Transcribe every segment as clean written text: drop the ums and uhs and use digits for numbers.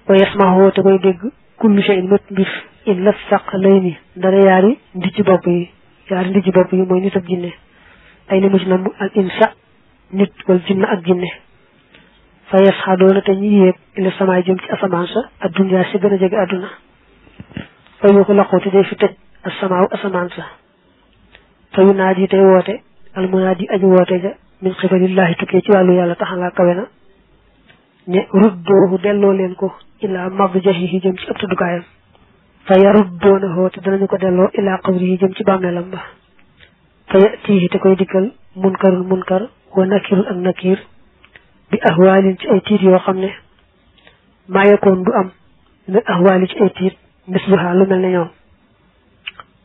wa yasmahu te koy dégg kullu shay'in mépp mbir illa saqalayni dara yaari ndijji bopp yi mooy nit ak jinne ay li mu ci namm al insa nit wal jinne ak jinne fa yasxadoona te ñi yéeg ila samaay jëm ci asamaan sa addunyaa si gën a jege adduna fa yu ko laqoo te day fi tëj asamaaw asamaan sa fa yu naadi tey woote almunaadi aji woote ja min xibalillahi tukkee ci wàllu yàlla taxalaa kawe na ne ruddoohu delloo leen ko ilaa madjahihi jëm ci ëpp tëddukaayam fa yaruddoonahu te danañu ko delloo ilaa qabrihi jëm ci bàmmeelam ba fa yatihi te koy dikkal munkarul munkar wa nakirul ak nakir bi ahwaalin ci ay tiit yoo xam ne maa yakoon du am min ahwaali ci ay tiit misluha lu mel ne ñoom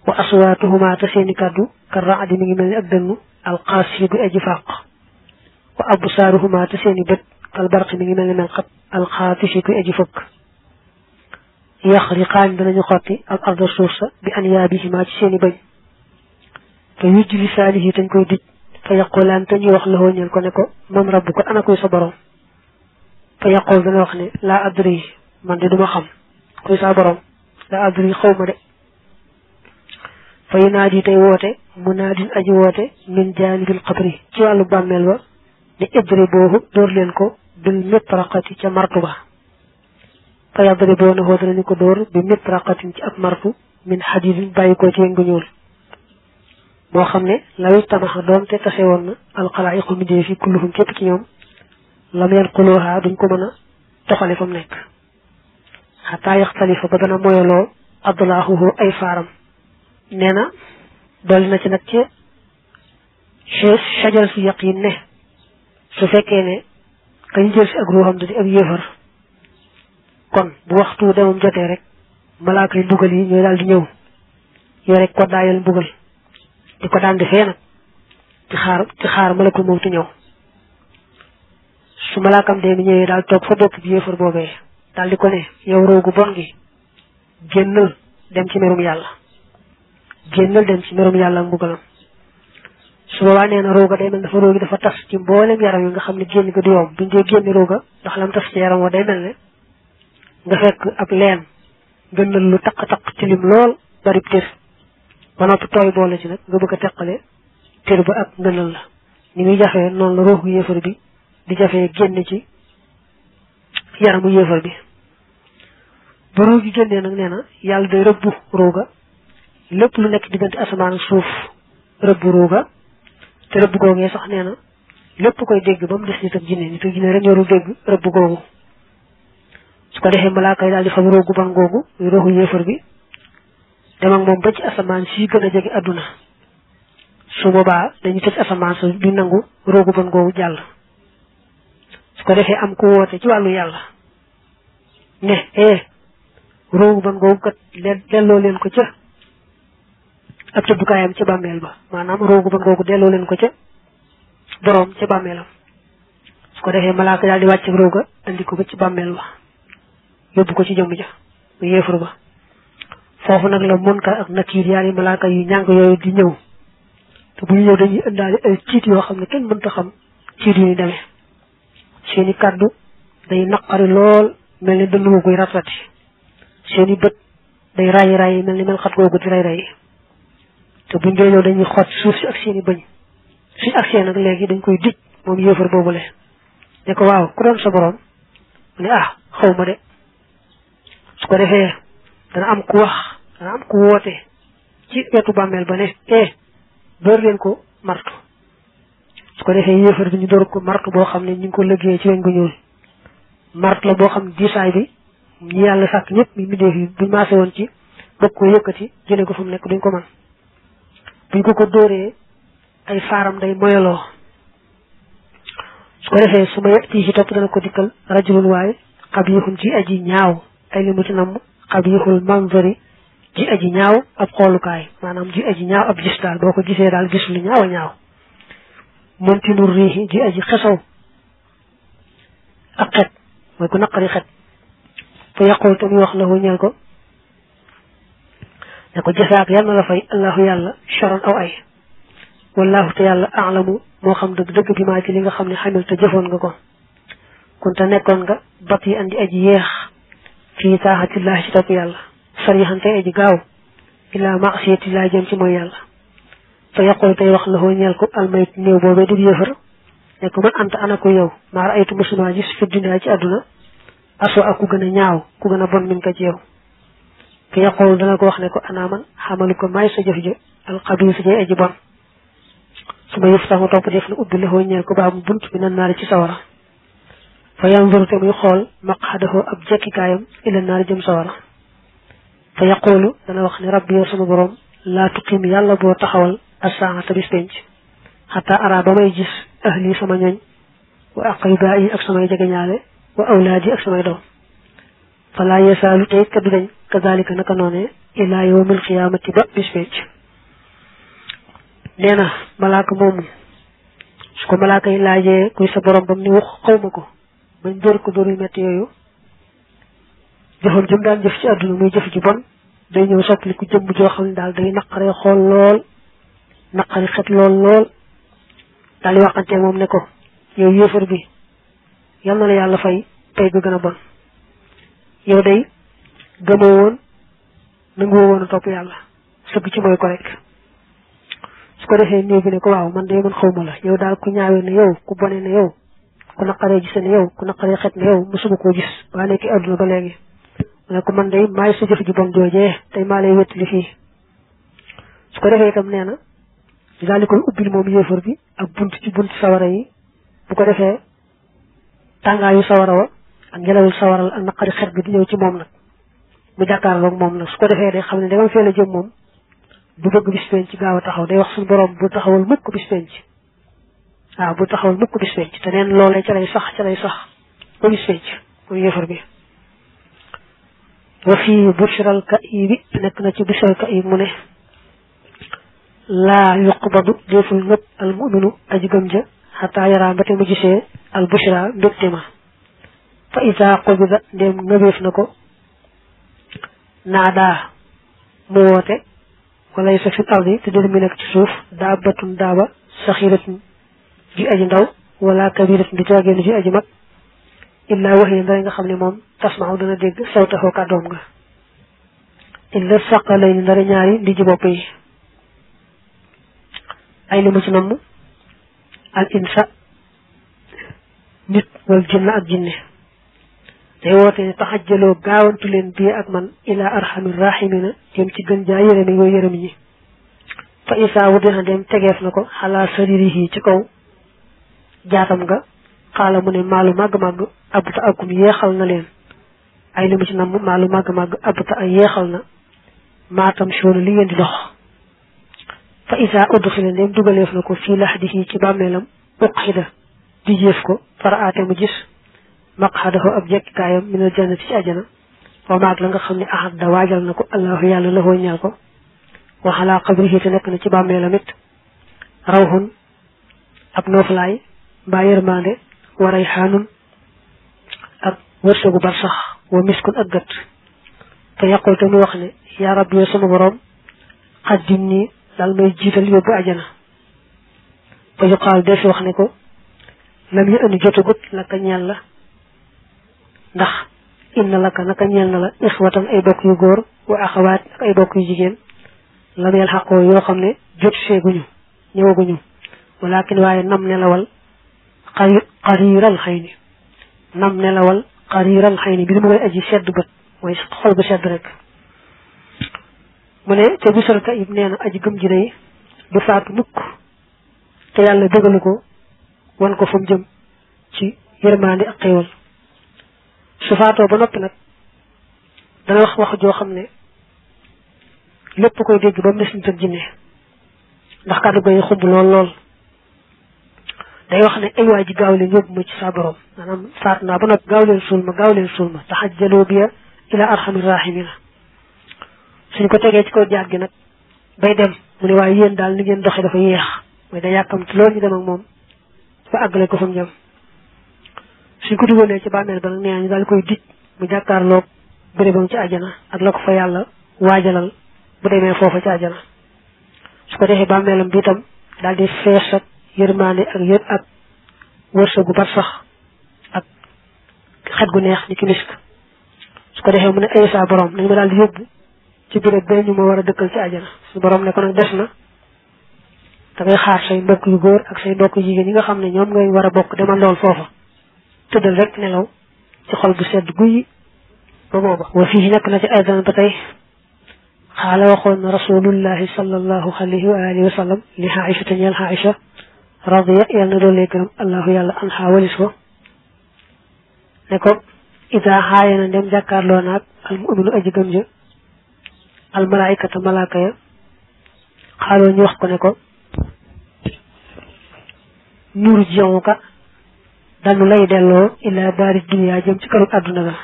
wa aswaatuhuma te seeni kàddu ka raadi mi ngi mel ni ak dënnu alqaasi du aji fàq wa absaaruhuma te seeni bët kal barqi mi ngi mel ni mel xat alxaafisi du aji fëkk yaxriqaan danañu xotti ak arda suuf sa bi anyaabihima ci seeni bëñ te yujj li saalihi tañ koy dij fa yaqulaan te ñuy wax la ñeel ko ne ko man rabbu ko ana koy sa borom fa yaqul dana wax ne laa adri man de duma xam koy sa borom laa adri xaw ma de fa yunaadi tey woote munaadin aji woote min jaanibil xabri ci wàllu bàmmeel ba ne idri boobu dóor leen ko bil mitraqati ca martu ba fa yadri boo na xoo danañu ko dóor bi mitraqatin ci ab martu min xadidin bàyyi ko ci weñ gu ñuul moo xam ne lawit tamaxa doom te tase woon na alxalaayiqu mindee fi kulluhum képp ci ñoom lam yan xuloohaa duñ ko mën a toxale fa mu nekk xataa yaxtalifa ba dana moyaloo adlaahuhu ay faaram nee na dolli na ci nag ci sajal si yaqin ne su fekkee ne kañ jël si ak ruuxam da di ab yéefar kon bu waxtu demam jotee rek malaaka yi mbugal yi ñooy daal di ñëw yoo rek ko daayal mbugal di ko daan defee nag di xaar malakul mawtu ñëw su malaakam dee mi ñëwee daal toog fa bopp bi yéefar boobee daal di ko ne yow roogu bon gi génnal dem ci merum yàlla ak mbugalam su boobaa nee na rooga day mel dafa roogi dafa tas ci mboolem yaram yi nga xam ne génn ga du yomb buñ dee génn rooga ndax lam tas ci yaram wa day mel ne nga fekk ab leen gënal lu taq ci lim lool bari tër ba noppi tooy boole ci nag nga bëgg a teqale tër ba ak ngënal la ni muy jafee noonu la roogu yéefar bi di jafee génn ci yaramu yéefar bi bu roogi génnee nag nee na yàlla day rëbbu rooga lépp lu nekk diggante asamaan suuf rëbbu rooga te rëbb googee sax nee na lépp koy dégg ba mu des nit ak jinne rek ñorul dégg rëbb googu su ko defee malaaka yi daal di fam roogu ban googu muy roogu yéefar bi dem ak moom ba ci asamaan si gën a jege adduna su boobaa dañu tëj asamaan sa du nangu roogu ban googu jàll su ko defee am ku woote ci wàllu yàlla ne roogu ban googu kat delloo leen ko ca ab tëddukaayam ca bàmmeel ba maanaam roogu ban googu delloo leen ko ca boroom ca bàmmeelam su ko defee malaaka daal di wàcc rooga andi ko ba ci bàmmeel ba yóbbu ko ci jëmm ja mu yéefar ba foofu nag la munkar ak nakiir yaari malaaka yu ñàng yooyu di ñëw te bu ñu ñëw dañuy indaale ay tiit yoo xam ne kenn mënta xam tiit yu ñu demee seeni kàddu day naqari lool mel ni dënn koy ratati seeni bët day rayi mel ni mel xat googu di ray te buñ dee ñëw dañuy xoot suuf si ak seeni bëñ suñ ak seen nag léegi dañ koy dij moom yéefar boobule ne ko waaw ku doon sa borom mu ne xaw ma de su ko defee dana am ku woote ci wetu bàmmeel ba ne door leen ko martu su ko defee yéefar bi ñu door ko martu boo xam ne ñu ngi ko liggéeyee ci weñ gu ñuul martu la boo xam ne diisaay bi ñi yàlla sàkk ñëpp mi mbindeef yi buñ maase woon ci bëgg ko yëkkati jëlee ko fu mu nekk duñ ko mën buñ ko dóoree ay faaram day moyaloo su ko defee su ma yegti ci topp dana ko dikkal rajulun waaye xabixun ci aji ñaaw ay li mu ci namm xabixul manzari ji aji ñaaw ab xoolukaay maanaam ji aji ñaaw ab gis daal boo ko gisee daal gis lu ñaaw a ñaaw montinur riixi ji aji xesaw ak xet mooy ku naqari xet fa yaqul te muy wax la ñeel ko ne ko jasaak yal na la fay allahu yàlla charon aw ay wallahu te yàlla alamu moo xam dëgg bi maa ci li nga xam ne xamil te jëfoon nga ko kunta nekkoon nga bat yi andi aji yeex fii taaxatillahi ci topp yàlla sarixante aji gaaw ila maasiyatillahi jëm ci mooy yàlla fa yaqul tey wax la hoo ñeel ko almayt néew boobee di yéefar ne ko man anta ana ko yow maa raaytu musuma gis fi dunya ci àdduna aso ak ku gën a ñaaw ku gën a bon min ko ci yow fa yaqul dana ko wax ne ko ana man xamalu ko maay sa jëf ja alxabiis jay aji bon su ma yëf taxu topp def na ubbi la hoo ñeel ko baabu bunt mi nan naari ci sawara fa yanzuru te muy xool maqxadahu ab jekkikaayam ila naari jëm sawara fa yaqulu dana wax ne rabbi yow sama borom laa tuqim yàlla boo taxawal as-saa'ata bis penc xataa ara ba may gis ahli sama ñoñ wa aqribaa yi ak samay jegeñaale wa awlaadi ak samay doom fala yasaalu tey kaddu dañ kazalika naka noone ila yawmil qiyaamati ba bis penc nee na malaaka moomu su ko malaaka yi laajee kuy sa borom bam ni wax xawma ko bañ dóor ko dóor yu metti yooyu jëfam jëm daan jëf ci àdduna muy jëf ji bon day ñëw soppaliku jëmm joo xam ne daal day naqaree xool lool naqari xet lool daal di waxante moom ne ko yow yéefar bi yal na la yàlla fay pay ga gën a bon yow day gëmoo woon nanguwoo woon a topp yàlla sëgg ci mooy ko rek su ko defee néew bi ne ko waaw man de man xawma la yow daal ku ñaawee ne yow ku bone ne yow ku naqaree gise ne yow ku naqaree xet ne yow mosuma koo gis waa nekk àdduna ba léegi mu ne ko man day maay sa jëf ji bon joojee tey maa lay wettali fii su ko defee itam nee na daal di koy ubbil moom yéefar bi ak bunt ci bunt sawara yi bu ko defee tàngaayu sawara wa ak ngelawul sawaral ak naqari xet bi di ñëw ci moom nag mu jàkkaarloog moom nag su ko defee day xam ne dangam fee la jëm moom du bëgg bis penc ci gaaw a taxaw day wax suñu borom bu taxawal mukk bis penc waaw bu taxawal mukk bis penc te neen loolee ca lay sax ba bis penc moom yéefar bi wa fii bushral ka'ibi nekk na ci bushral ka'ib mu ne laa yuqbadu deful ngëpp al mu'minu aji gëm ja xataa yaraa mbate mu gisee al bushra mbégte ma fa isa qubida ndéem ngëbeef na ko naadaa mu woote wala sa fi ardi te dina mi nekk ci suuf daabatun daaba saxiratun ji aji ndaw wala kabiratun di jaageenu ji aji mag illaa wax yi ndara nga xam ne moom tasmaaw dana dégg sawtaxoo kàddoom nga illa saqalay ni ndara ñaari ndi ji bopp yi ay li mu ci namm al insa nit wal jinna ak jinne day woote ne taxajjaloo gaawantu leen bii ak man ila arhamir rahimina jëm ci gën jaa yërëmi yoo yërëmi ñi fa isa wu dina dem tegeef na ko xalaa saririhi ci kaw jaatam nga xaala mu ne maalu màgg-màgg abuta akum yeexal na leen ay li mu ci namm maalu màgg-màgg abuta ay yeexal na maatam soonu li ngeen di dox fa isa udxila ndem dugaleef na ko fii laxdihi ci bàmmeelam uqxida di jëf ko faraate mu gis maqxadahu ab jekkikaayam minal jannati ci ajana wa maag la nga xam ne ahad da waajal na ko allahu yàlla la hoo ñeel ko wa xalaa qabrihi te nekk na ci bàmmeelam it rawxun ab nooflaay mbaa yërmande wa rayxaanun ak wërsëgu barsax wa miskun ak gët te yaqul te mu wax ne yaa rabbi yow sama borom xaddim nii daal may jiital yóbbu ajana fa yuqaal dee fi wax ne ko lam yu andi jotagut laka ñeel la ndax inna laka naka ñeel na la ixwatan ay bokk yu góor wa axawaat ak ay bokk yu jigéen lam yel xaqoo yoo xam ne jot seeguñu ñëwaguñu walakin waaye nam nelawal xariiral xëy ni nam nelawal xariiral xëy ni bi mu ngay aji sedd bët mooy xol bu sedd rek mu ne te bisal ka ib nee na aji gëm ji day du faatu mukk te yàlla dëgalu ko wan ko fa mu jëm ci yërmande ak xéewal su faatoo ba noppi nag dana wax joo xam ne lépp koy dégg ba mu des nit ak jinne ndax kàddu goy xumb lool day wax ne ay waay ji gaaw leen yóbbu ma ci saa borom maanaam faatu naa ba noppi gaaw leen suul ma taxajjaloo biya ila arhamir rahimina suñ ko tegee ci kaw jaat gi nag bay dem mu ne waaye yéen daal ni ngeen doxee dafa yéex mooy da yàkkamti loolu ñu dem ak moom ba àggale ko fa mu jëm suñ ko dugalee ci bàmmeel ba nag nee ñu daal koy dij mu jàkkaarloog bérébam ci àjjana ak la ko fa yàlla waajalal bu demee foofa ci àjjana su ko defee bàmmeelam bi itam daal di fees ak yërmaande ak wërsëgu bar sax ak xet gu neex ni ki misk su ko defee mu ne ay sa borom nañ ma daal di yóbbu ci béréb bee ñu ma war a dëkkal ci àjjana su borom ne ko nag des na da ngay xaar say mbokk yu góor ak say mbokk jigéen yi nga xam ne ñoom ngay war a bokk demal lool foofa tëddal rek nelaw ci xol bu sedd guyi ba booba wa fii nekk na ci aydan ba tey xaala waxoon na rasulullahi sallallahu alayhi wa alihi wa sallam li Aïcha te ñeel Aïcha radiya yàlla na doole gërëm allahu yàlla an xaa walis ko ne ko ida xaaya na ndem jàkkaarloo naag al mu'minu aji gëm ja al malaikata malaaka ya xaaloo ñu wax ko ne ko nur jiwuka danu lay delloo ila daari dunya jëm ci këru àdduna ga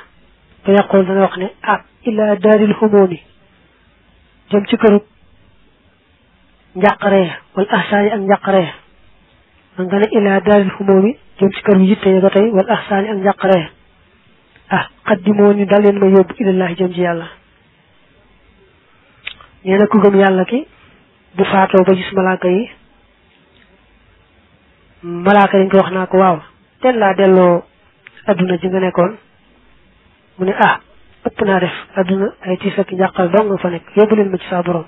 ba yàqool dana wax ne ah ila daaril humoomi jëm ci këru njàqare wal ahsaani ak njàqare man nga ne ila daaril humoomi jëm ci këru yitte ya ba tey wal ahsaani ak njàqare ah xaddimoo ñu dal leen ma yóbbu ilallahi jëm ci yàlla nee na ku gëm yàlla ki bu faatoo ba gis malaaka yi dañ ko wax naa ko waaw teel laa delloo adduna ji nga nekkoon mu ne ah ëpp naa def adduna ay tiis ak njàqal dong nga fa nekk yóbbu leen ma ci saa borom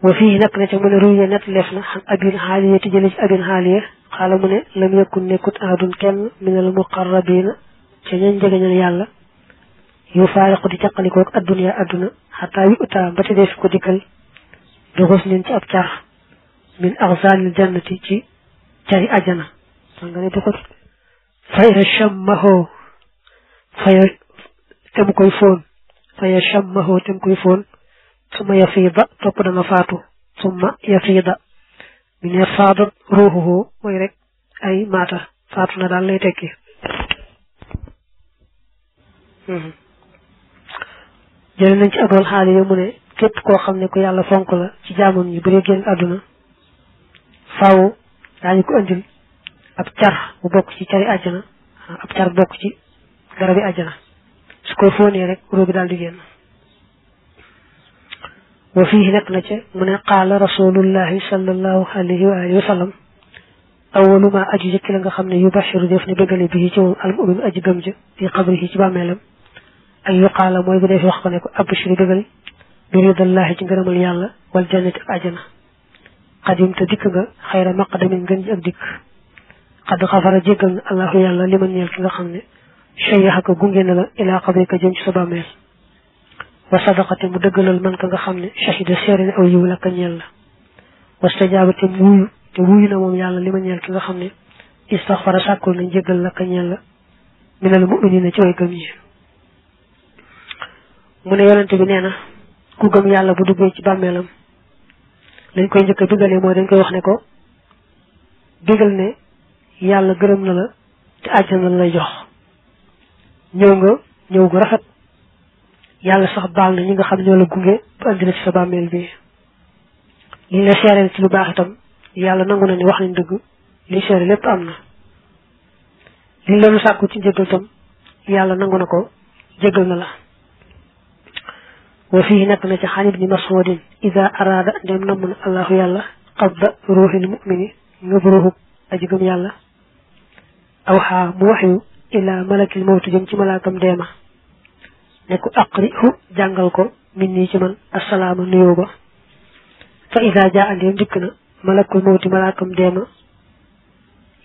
wa fii nekk na ca mu ne ruye net leef na xam abin xaaliye ti jële ci abin xaaliye xaala mu ne lam yakun nekkut aadun kenn minal muqarrabina ca ñañ jegeñal yàlla yu faariqu di caqalikoog adduna adduna xataa yu utaa ba te dee fi ko dikkal doxos leen ci ab car min axzalil jannati ci cari ajana nga ne di ko faya chammaho faya tem koy foon faya chammaho tem koy foon summa yafiida topp dana faatu summa yafiida mi ne faadat ruuxuhu mooy rek ay maata faatu na daal lay tekki jële nañ ci abal xaali yi mu ne képp koo xam ne ku yàlla fonk la ci jaamam ñi bu dee génn àdduna faaw daañu ko andil ab car bu bokk ci cari àjjana ab car bokk ci garabi àjjana su koy fóonee rek roo bi daal di génn wa fii nekk na ca mu ne qaala rasulullahi sallallahu alayhi wa alihi wa sallam awalu ma aju jëkki la nga xam ne yu bashiru def ne bëggale bi ci moom al mu'min aji gëm ja fi qabrihi ci bàmmeelam ay yuqaala mooy bu dee fi wax ko ne ko abshiru bëggal bi ridallahi ci ngërëmal yàlla wal jannati ak àjjana xadim te dikk nga xayra maqdamin ngën ji ak dikk xadd xafara jéggal na allahu yàlla li ma ñeel ki nga xam ne shayyaxaka gunge na la ilaa qabrika jëm ci sa bàmmeel wa sadaqate mu dëggalal man ka nga xam ne shahida seere ne aw yiw la ka ñeel la wastajaaba te wuyu na moom yàlla li ma ñeel ki nga xam ne istaxfara sàkkul nañ jéggal la ka ñeel la minal mu'minina ci way gëm yi mu ne yonente bi nee na ku gëm yàlla bu duggee ci bàmmeelam lañ koy njëkk a bigalee mooy dañ koy wax ne ko bigal ne yàlla gërëm na la te àjjana la lay jox ñëw gu rafet yàlla sax baal na ñi nga xam ñoo la gunge ba andi la ci sa bàmmeel bi liñ la seereel ci lu baax itam yàlla nangu na ne wax nañ dëgg liñ seere lépp am na liñ la lu sàkku ci njëggal itam yàlla nangu na ko jéggal na la wa fii nekk na ci xan ibni mas'udin ida araada ndem namm na allahu yàlla qabda ruuxil mu'mini ngëb ruuxub aji gëm yàlla aw xaa mu waxyu ila malakil mawtu jëm ci malaakam deema ne ko aqrihu jàngal ko min nii ci man assalaama nuyoo ba fa ida jaa andeem dikk na malakul mawti malaakam deema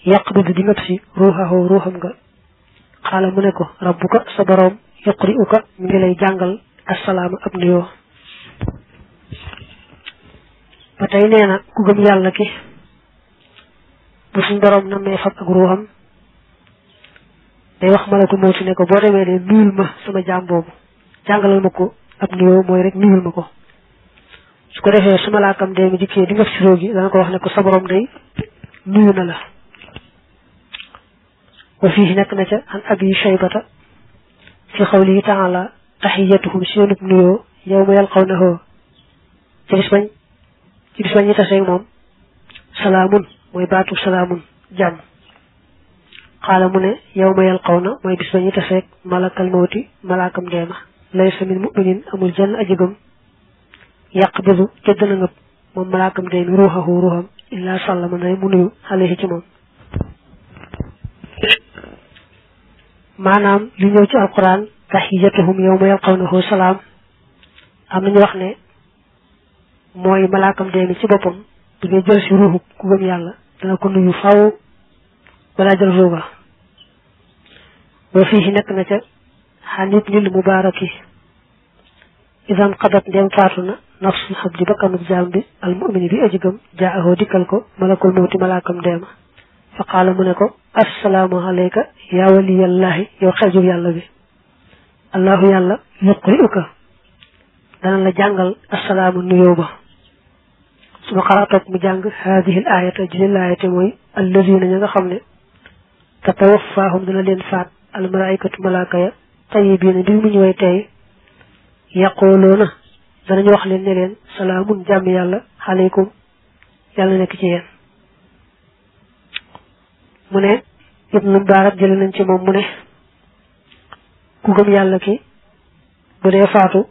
yaqbidu di ngëb si ruuxahu ruuxam nga xaala mu ne ko rabbuka sa boroom yuqri'uka mi ngi lay jàngal assalaama ab nuyoo ba tey nee na ku gëm yàlla ki bu suñ boroom namee fab ak ruuxam day wax malakul mawti ne ko boo demee de nuyul ma sama jaam boobu jàngalal ma ko ab nuyoo mooy rek nuyul ma ko su ko defee su malaakam dee mi dikkee di nga si róogi dana ko wax ne ko sa boroom day nuyu na la wa fii nekk na ca an abi shaybata fi xawlihi taala taxiyatuhum seenub nuyoo yawma yalqawnahu ci bis bañ ñi tasee moom salaamun mooy baatu salaamun jàmm xaala mu ne yawma yalqawna mooy bis bañ ñi tasee malakal mawti malaakam deema laysa min mu'minin amul jenn ajigam yaqbidu ca dana ngëb moom malaakam deemi ruuxahu ruuxam illaa sallama nay mu nuyu alayhi ci moom maanaam li ñëw ci alquran taxiyatuhum yawma yalqawnahu salaam am nañu wax ne mooy malaakam dee mi ci boppam bu ngay jël si ruuxu ku gëm yàlla dana ko nuyu faw balaa jël ruuga wa fii nekk na ca xanit lil mubaaraki idan qadat ndem faatu na nafsul xabdi bakkanub jaam bi al mumini bi aji gëm jaahoo dikkal ko malakul mawti malaakam deema fa qaala mu ne ko assalaamu alayka yaa waliyallahi yow xejub yàlla bi allahu yàlla yuqri'uka dana la jàngal assalaamu nuyoo ba suma xaraa toog mu jàng haadihi l ayata jili laayate mooy alladina ña nga xam ne tatawaffaahum dana leen faat al malaikatu malaaka ya tayibiina mbir mu ñu way tey yaqooloona danañu wax leen ne leen salaamun jàmm yàlla aleykum yàlla nekk ci yéen mu ne ibnu Mubaarak jële nañ ci moom mu ne ku gëm yàlla ki bu dee faatu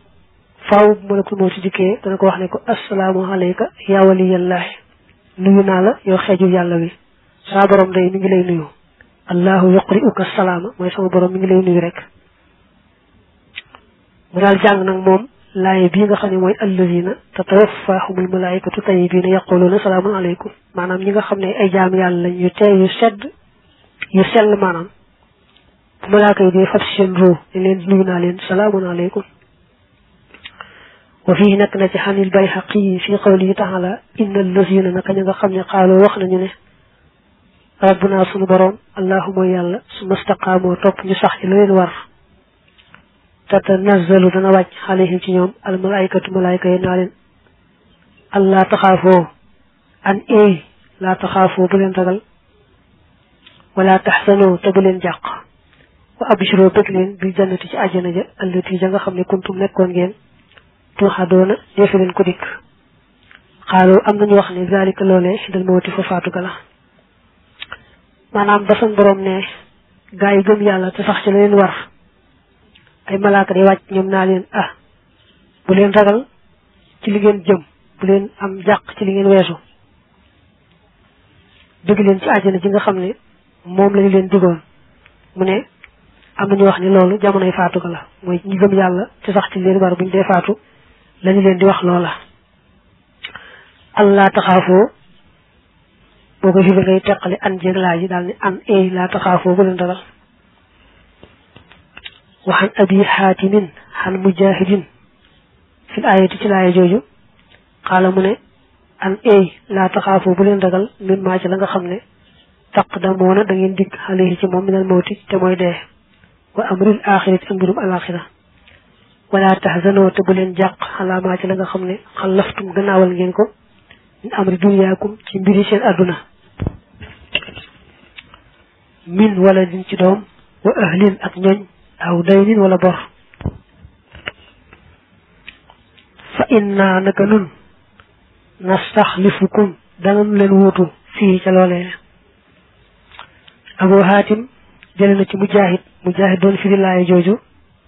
faaw bu malakul mawti dikkee dana ko wax ne ko assalaamu alayka yaa waliyallahi nuyu naa la yow xeeju yàlla wi saa borom day mi ngi lay nuyu allahu yuqri'uka salaama mooy sama borom mi ngi lay nuyu rek mu daal jàng nag moom laaye bii nga xam ne mooy allazina tatawaffaahumul malaikatu tayyibina yaquluuna salaamun aleykum maanaam ñi nga xam ne ay jaam yàlla lañ yu tey yu sedd yu sell maanaam bu malaaka yi dee fab seen ruu ne leen nuyu naa leen salaamun aleykum wa fii nekk na ci xanil bayhaqi fi qawlihi taala inna allazina naka ña nga xam ne xaaloo wax nañu ne rabbuna sunu borom allahu mooy yàlla su mastaqaamoo topp ñu sax ci la leen war tatanazzalu dana wàcc alayhim ci ñoom al malaikatu malaayka yi naa leen allah taxaafoo an eey laa taxaafoo bu leen ragal wala taxsanoo te bu leen jàq wa abshiroo bëgg leen bil jannati ci àjjana ja allati ja nga xam ne kuntum nekkoon ngeen tuuxadoona defe leen ko dikk xaaloo am nañu wax ne zalika loolee dal mawti fa faatu ga la maanaam ba san borom ne gaa yi gëm yàlla te sax ci la leen war ay malaaka day wàcc ñoom naa leen bu leen ragal ci li ngeen jëm bu leen am jàq ci li ngeen weesu dëgg leen ci àjjana ji nga xam ne moom lañu leen digoon mu ne am nañu wax ni loolu jamonoy faatu ko la mooy ñi gëm yàlla te sax ci leen war buñ dee faatu lañu leen di wax loola allah taxaafoo boo ko fi ba ngay teqale an jéeg laa ji daal ni an eey laa taxaafoo bu leen ragal waxan abi xaatimin xan mujahidin fil ayati ci laaya jooju xaala mu ne an eey laa taxaafoo bu leen ragal min maa ci la nga xam ne taqdamoona da ngeen dikk alayhi ci moom minal mawti te mooy dee wa amril axirati ak mbirum alaxira wala tahzanoo te bu leen jàq xalaa maa ci la nga xam ne xalaftum gannaawal ngeen ko min amri dunyaakum ci mbiri seen adduna min wala din ci doom wa ahlin ak ñoñ aw daynin wala bor fa inna naka nun nastaxlifukum danañ leen wuutu fii ca loolee Abu Hatim jële na ci Mujaahid doon firi laaya jooju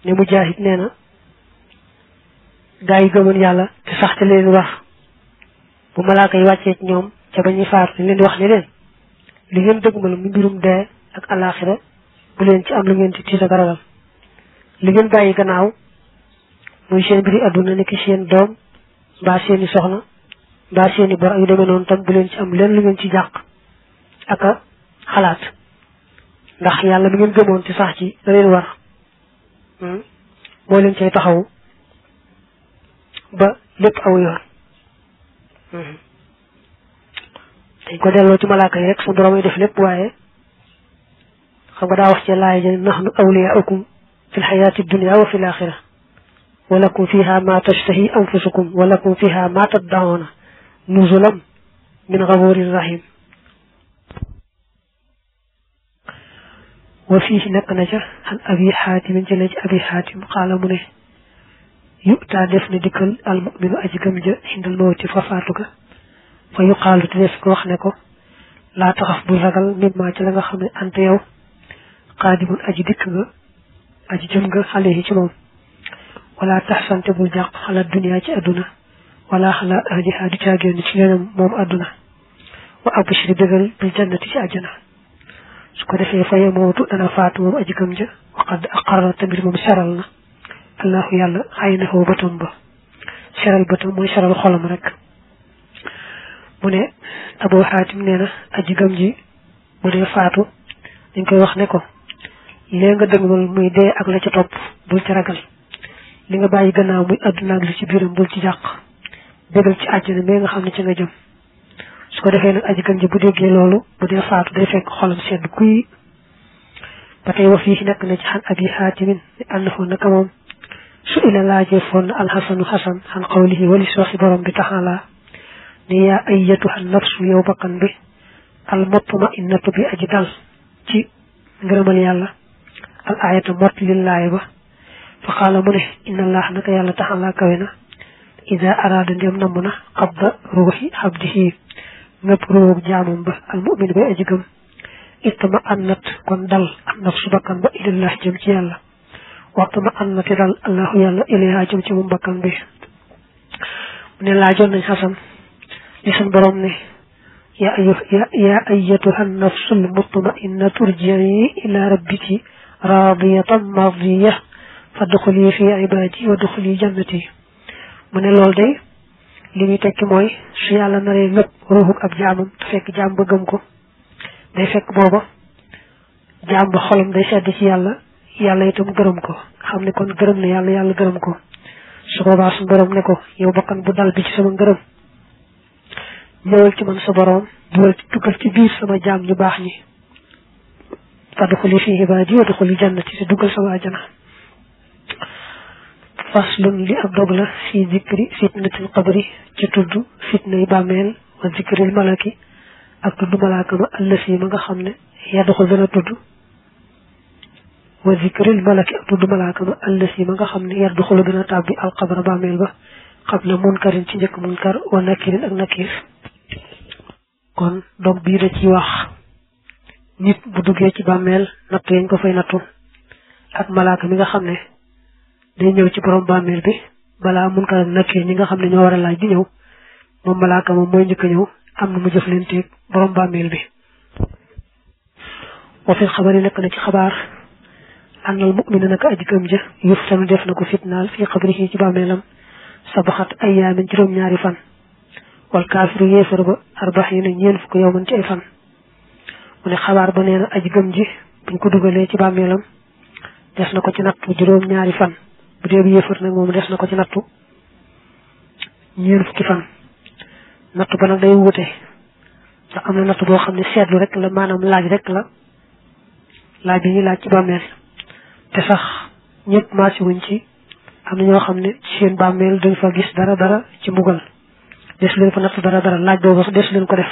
ne Mujaahid nee na gaa yi gëmoon yàlla te sax ca leen wax bu malaaka yi wàccee ci ñoom ca ba ñuy faatu leen di wax ne leen li ngeen dëgmal mu mbirum dee ak alaxira bu leen ci am lu ngeen ci tiit ak ragal li ngeen bàyyi gannaaw muy seen mbiri adduna nekk seen doom mbaa seeni soxna mbaa seeni bor yu demee noonu tam bu leen ci am leen lu ngeen ci jàq ak a xalaat ndax yàlla mi ngeen gëmoon ci sax ci da leen war moo leen cay taxaw ba lépp aw yoon dañ ko delloo ci malaaka yi rek su borom ay def lépp waaye xam nga daa wax ci laay ja nahnu awliyaukum fi lxayaati dunia wa fi laxira wa lakum fiha ma tashtahi anfusukum wa lakum fiha ma taddauna nuzulam min gafurin rahim wa fii nekk na ca an abi xaatimin jële ci abi xaatim xaala mu ne yu'taa def na dikkal almuminu aji gëm ja xindal mawti fa faatu ga fa yuqaalu te def ko wax ne ko laa taxaf bul ragal mimma ci la nga xam ne ante yow qaadimun aji dikk nga aji jëm nga alayhi ci moom wala taxsante bul jàq xala dunia ci adduna wala xala ahliha du caagéen ci leneen moom adduna wa abshir bégal bil jannati ci àjjana su ko defee faye mootu dana faatu moom aji gëm ja waqad aqarra tamit moom seral na allahu yàlla xay na xaw bëtam ba seral bëtam mooy seral xolam rek mu ne Abu Xaatim nee na aji gëm ji bu dee faatu dañ koy wax ne ko lee nga dëgmal muy dee ak la ca topp bul ci ragal li nga bàyyi gannaaw muy àdduna ak li ci biiram bul ci jàq bégal ci àjjana mais nga xam ne ci nga jëm su ko defee nag aji gëm ji bu déggee loolu bu dee faatu day fekk xolam sedd kuy ba tey wax fii nekk na ci xan Abi Xaatimin ni annahu naka moom su ila laajee foon na alxasanu xasan xan qawlihi wali si waxi borom bi taxala ni yaa ayyatuha nafsu yow bakkan bi al mutma'innatu bi aji dal ci ngërëmal yàlla al ayata mot lillaay ba fa xaala mu ne inna allah naka yàlla taxala kawe na ida araada ndem namm na qabda ruuxi abdihi ngëpp ruug jaamam ba al mu'min bay aji gëm itma annat kon dal an nafsu bakkan ba ilallah jëm ci yàlla waxtuma annati dal allahu yàlla ilayha jëm ci moom bakkan bi mu ne laajoon nañ xasan li sun borom ne yaa ayyatuha nafsul mutma'innatu irji'i ila rabbiki raadiyatan mardiya fadxuli fi ibadi wadxuli jannati mu ne loolu day li muy tekki mooy su yàlla naree lépp ruuxuk ab jaamam te fekk jaam ba gëm ko day fekk booba jaam ba xolam day sedd ci yàlla yàlla itam gërëm ko xam ne kon gërëm na yàlla yàlla gërëm ko su boobaa suñu borom ne ko yow bakkan bu dal bi ci sama ngërëm ñëwal ci man sa borom dugal ci biir sama jaam ñu baax ñi fadxuli fi ibaadi wa duxuli jannati te dugal sama ajana faslun li ab dog la fi zikri fitnatil qabri ci tudd fitnay bàmmeel wa zikril malaki ak tudd malaaka ma allasi ma nga xam ne yadxul dana tudd wa zikril malaki ak tudd malaaka ma allasi ma nga xam ne yadxul dana tàbbi alqabra bàmmeel ba qabla munkarin ci njëkk munkar wa nakirin ak nakir kon dog bii da ci wax nit bu duggee ci bàmmeel nattu yañ ko fay nattu ak malaaka mi nga xam ne day ñëw ci borom bàmmeel bi balaa munkar ak nakir ñi nga xam ne ñoo war a laaj di ñëw moom malaaka moom mooy njëkk a ñëw am na mu jëf leen teeg borom bàmmeel bi wa fil xabari nekk na ci xabaar annal mu'mina naka aji gëm ja yuftanu def na ko fitnaal fii xabrihi ci bàmmeelam sabaxat ayyaamin juróom-ñaari fan wal kaafiru yéefar ba arbaxiina ñeen fukk yow man ci ay fan mu ne xabaar ba nee na aji gëm ji buñ ko dugalee ci bàmmeelam des na ko ci nattu juróom-ñaari fan bu dee bu yéefar nag moom des na ko ci nattu ñeen fukki fan nattu ba nag day wute ndax am na nattu boo xam ne seetlu rek la maanaam laaj rek la laaj bi ñuy laaj ci bàmmeel te sax ñëpp maasi wuñ ci am na ñoo xam ne ci seen bàmmeel duñ fa gis dara ci mbugal des leen fa nattu dara laaj boobu sax des leen ko def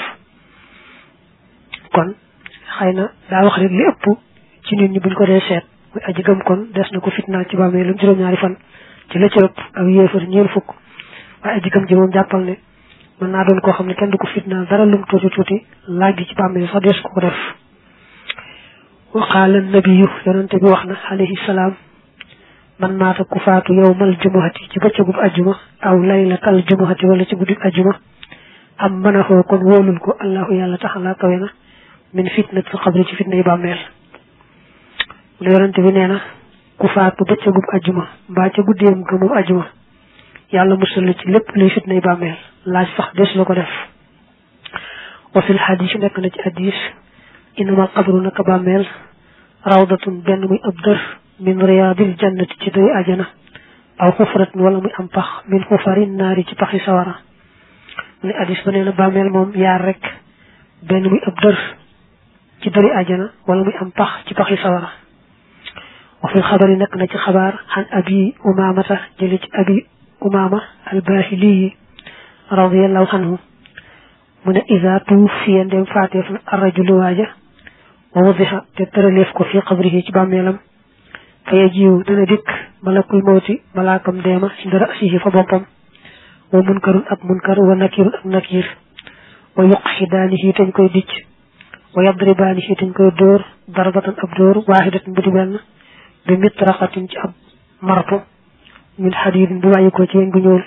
kon xëy na daa wax rek li ëpp ci nit ñi buñ ko dee seet muy aji gëm kon des na ko fitnaal ci bàmmeelam juróom-ñaari fan ci la ci ëpp ak yéefar ñeen fukk waaye aji gëm ji moom jàppal ne mën naa doon koo xam ne kenn du ko fitnaal dara lum tuuti laaj gi ci bàmmeel sax des ko def wa qaala nabiyu yonente bi wax na alayhi salaam man maata ku faatu yawmal jumuhati ci bëccëgub ajjuma aw laylatal jumuhati wala ci guddib ajjuma am mën a xoo kon wóolul ko allahu yàlla taxalaa kawe na min fitnatil xabri ci fitna yi bàmmeel mu ne yonente bi nee na ku faatu bëccëgub ajjuma mbaa ca guddeem ga moom ajjuma yàlla musal ci lépp luy fitna yi bàmmeel laaj sax des la ko def wa fil xadis nekk na ci hadis innamal qabru naka bàmmeel rawdatun benn muy ab dër min riyaadil jannati ci doy ajana aw xufratin wala muy am pax min xufarin naari ci paxi sawara mu ne hadis ba nee na bàmmeel moom yaar rek benn muy ab dër ci doy ajana wala muy am pax ci paxi sawara wa fil xabari nekk na ci xabaar xan abi umamata jële ci abi umama albahiliyi radiallahu anhu mu ne isa tuufiya ndem faateef na arrajulu waaja wa wadixa te tëraleef ko fi xabrihi ci bàmmeelam fa yajiw dana dikk malakul mawti malaakam deema inda rasihi fa boppam wa munkarun ak munkar wa nakirun ak nakir wa yuqxidaanihi tañ koy dicc wa yadribaanihi tañ koy dóor darbatan ab dóor waaxidatan bu di benn bi mitraxatin ci ab marto min xadiidin bu bàyyi ko ci weñ bu ñuul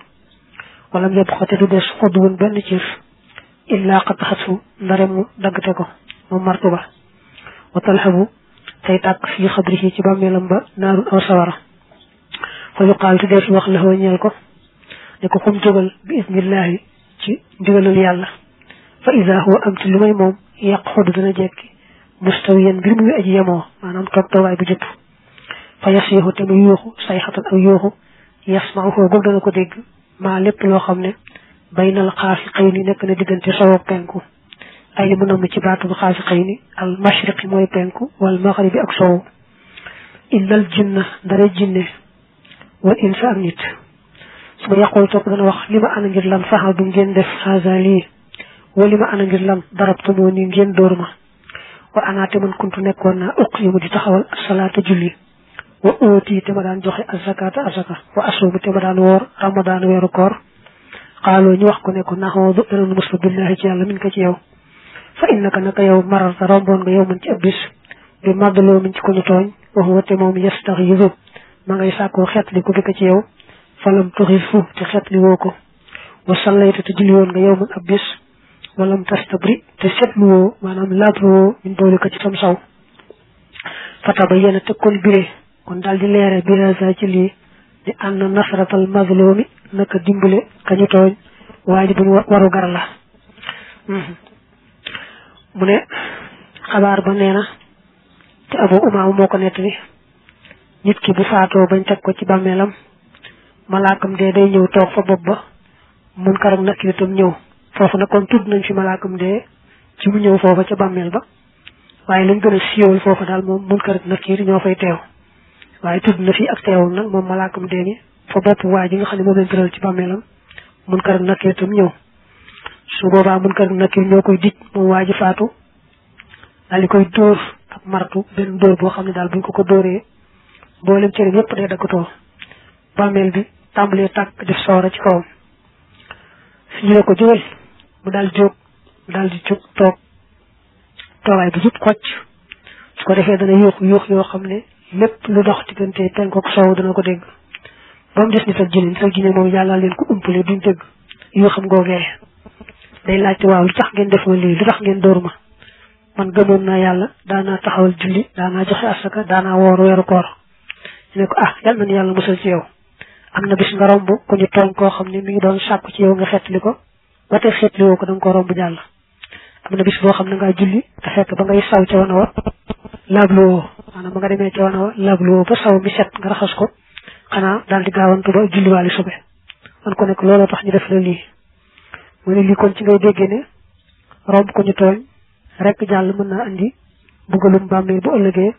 wala yeb xote du des xodduwun benn ciif illaa qad xatu ndare mu daggte ko moom marto ba wa talhabu tay tak fi xabrihi ci bàmmeelam ba naarun aw sawara fa yuqaalu def wax la ñeel ko ne ko xum jógal bi ismillahi ci ndigalul yàlla fa ida huwa am ci lu may moom yaqxudu dana jekki mustawiyan mbir muy aji yemoo maanaam toog toogaay bu jëpp fa yasiixu te muy yuuxu sayxatan ak yuuxu yasmauhu goog dana ko dégg maa lépp loo xam ne baynal xaafiqayni nekk na diggante sowoog penku ay li mu namm ci baatu xaafiqayni al mashriqi mooy penku wal maghribi ak sowu illal jinna dara jinne wal insa ak nit su ma yàqul topp dana wax li ma ana ngir lan faxal du ngeen def xaasa lii wala li ma ana ngir lan darabtumoo ni ngeen dóor ma wa anaate man kuntu nekkoon naa uqiimu di taxawal asalaata julli wa ooti te ma daan joxe azakata azaka wa asuumu te ma daan woor ramadaan weeru koor xaaloo ñu wax ko ne ko naxoodu danañ muslu billahi ci yàlla min ko ci yow fa innaka naka yow mararta romboon nga yow man ci ab bis bi maddaloo min ci ko ñu tooñ wax wate moom yastaxiisu ma ngay sàkkoo xeetli ko bi ko ci yow falam tuxifu te xeetli woo ko wa sallayta te julli woon nga yow man ab bis walam tastabri te seetlu woo maanaam laablu woo min boole ko ci tam saw fataba yéena te kon biree kon daal di leere birasa ci lii di ànd nasratal mazlumi naka dimbale kañu tooñ waajibun waru gar la mu ne xabaar ba nee na te Abu Umaama moo ko nettali nit ki bu faatoo bañ teg ko ci bàmmeelam malaakam dee day ñëw toog fa bopp ba Munkar ak Nakiir itam ñëw foofu nag kon tudd nañ fi malaakam dee ci mu ñëw foofa ca bàmmeel ba waaye lañ gën a siiwal foofa daal moom Munkar ak Nakiir ñoo fay teew waaye tudd na fi ak teewul nag moom malaakam dee ni fa bopp waa ji nga xam ne moom lañ tëral ci bàmmeelam Munkar ak Nakiir itam ñëw su boobaa Munkar ak Nakiir ñoo koy dij moom waa ji faatu daal di koy dóor ak martu benn dóor boo xam ne daal buñ ko dóoree mboolem cëram yépp day daggutoo bàmmeel bi tàmbalee tàkk def sawara ci kawam fi ñu ne ko jógal mu daal jóg mu daal di jóg toog toogaay bu jub xocc su ko defee dana yuux yoo xam ne lépp lu dox diggante penku ak soow dana ko dégg ba mu des nit ak jinne moom yàlla leen ko umpale duñ dégg yoo xam googee day laajte waaw lu tax ngeen def ma lii lu tax ngeen dóor ma man gëmoon naa yàlla daanaa taxawal julli daanaa joxe asaka daanaa woor weeru koor ñu ne ko yàlla na yàlla musal ci yow am na bis nga romb ku ñu tooñ koo xam ne mi ngi doon sàkku ci yow nga xeetli ko ba tey xeetli woo ko da nga ko romb jàll am na bis boo xam ne ngaa julli te fekk ba ngay saw ca wana wa laabluwoo maanaam ba nga demee ca wana wa laabluwoo ba saw mi set nga raxas ko xanaa daal di gaawantu ba julliwaali sube man ko nekk looloo tax ñu def la lii mu ne lii kon ci ngay déggee ne romb ko ñu tooñ rek jàll mën naa andi mbugalum bàmmeel bu ëllëgee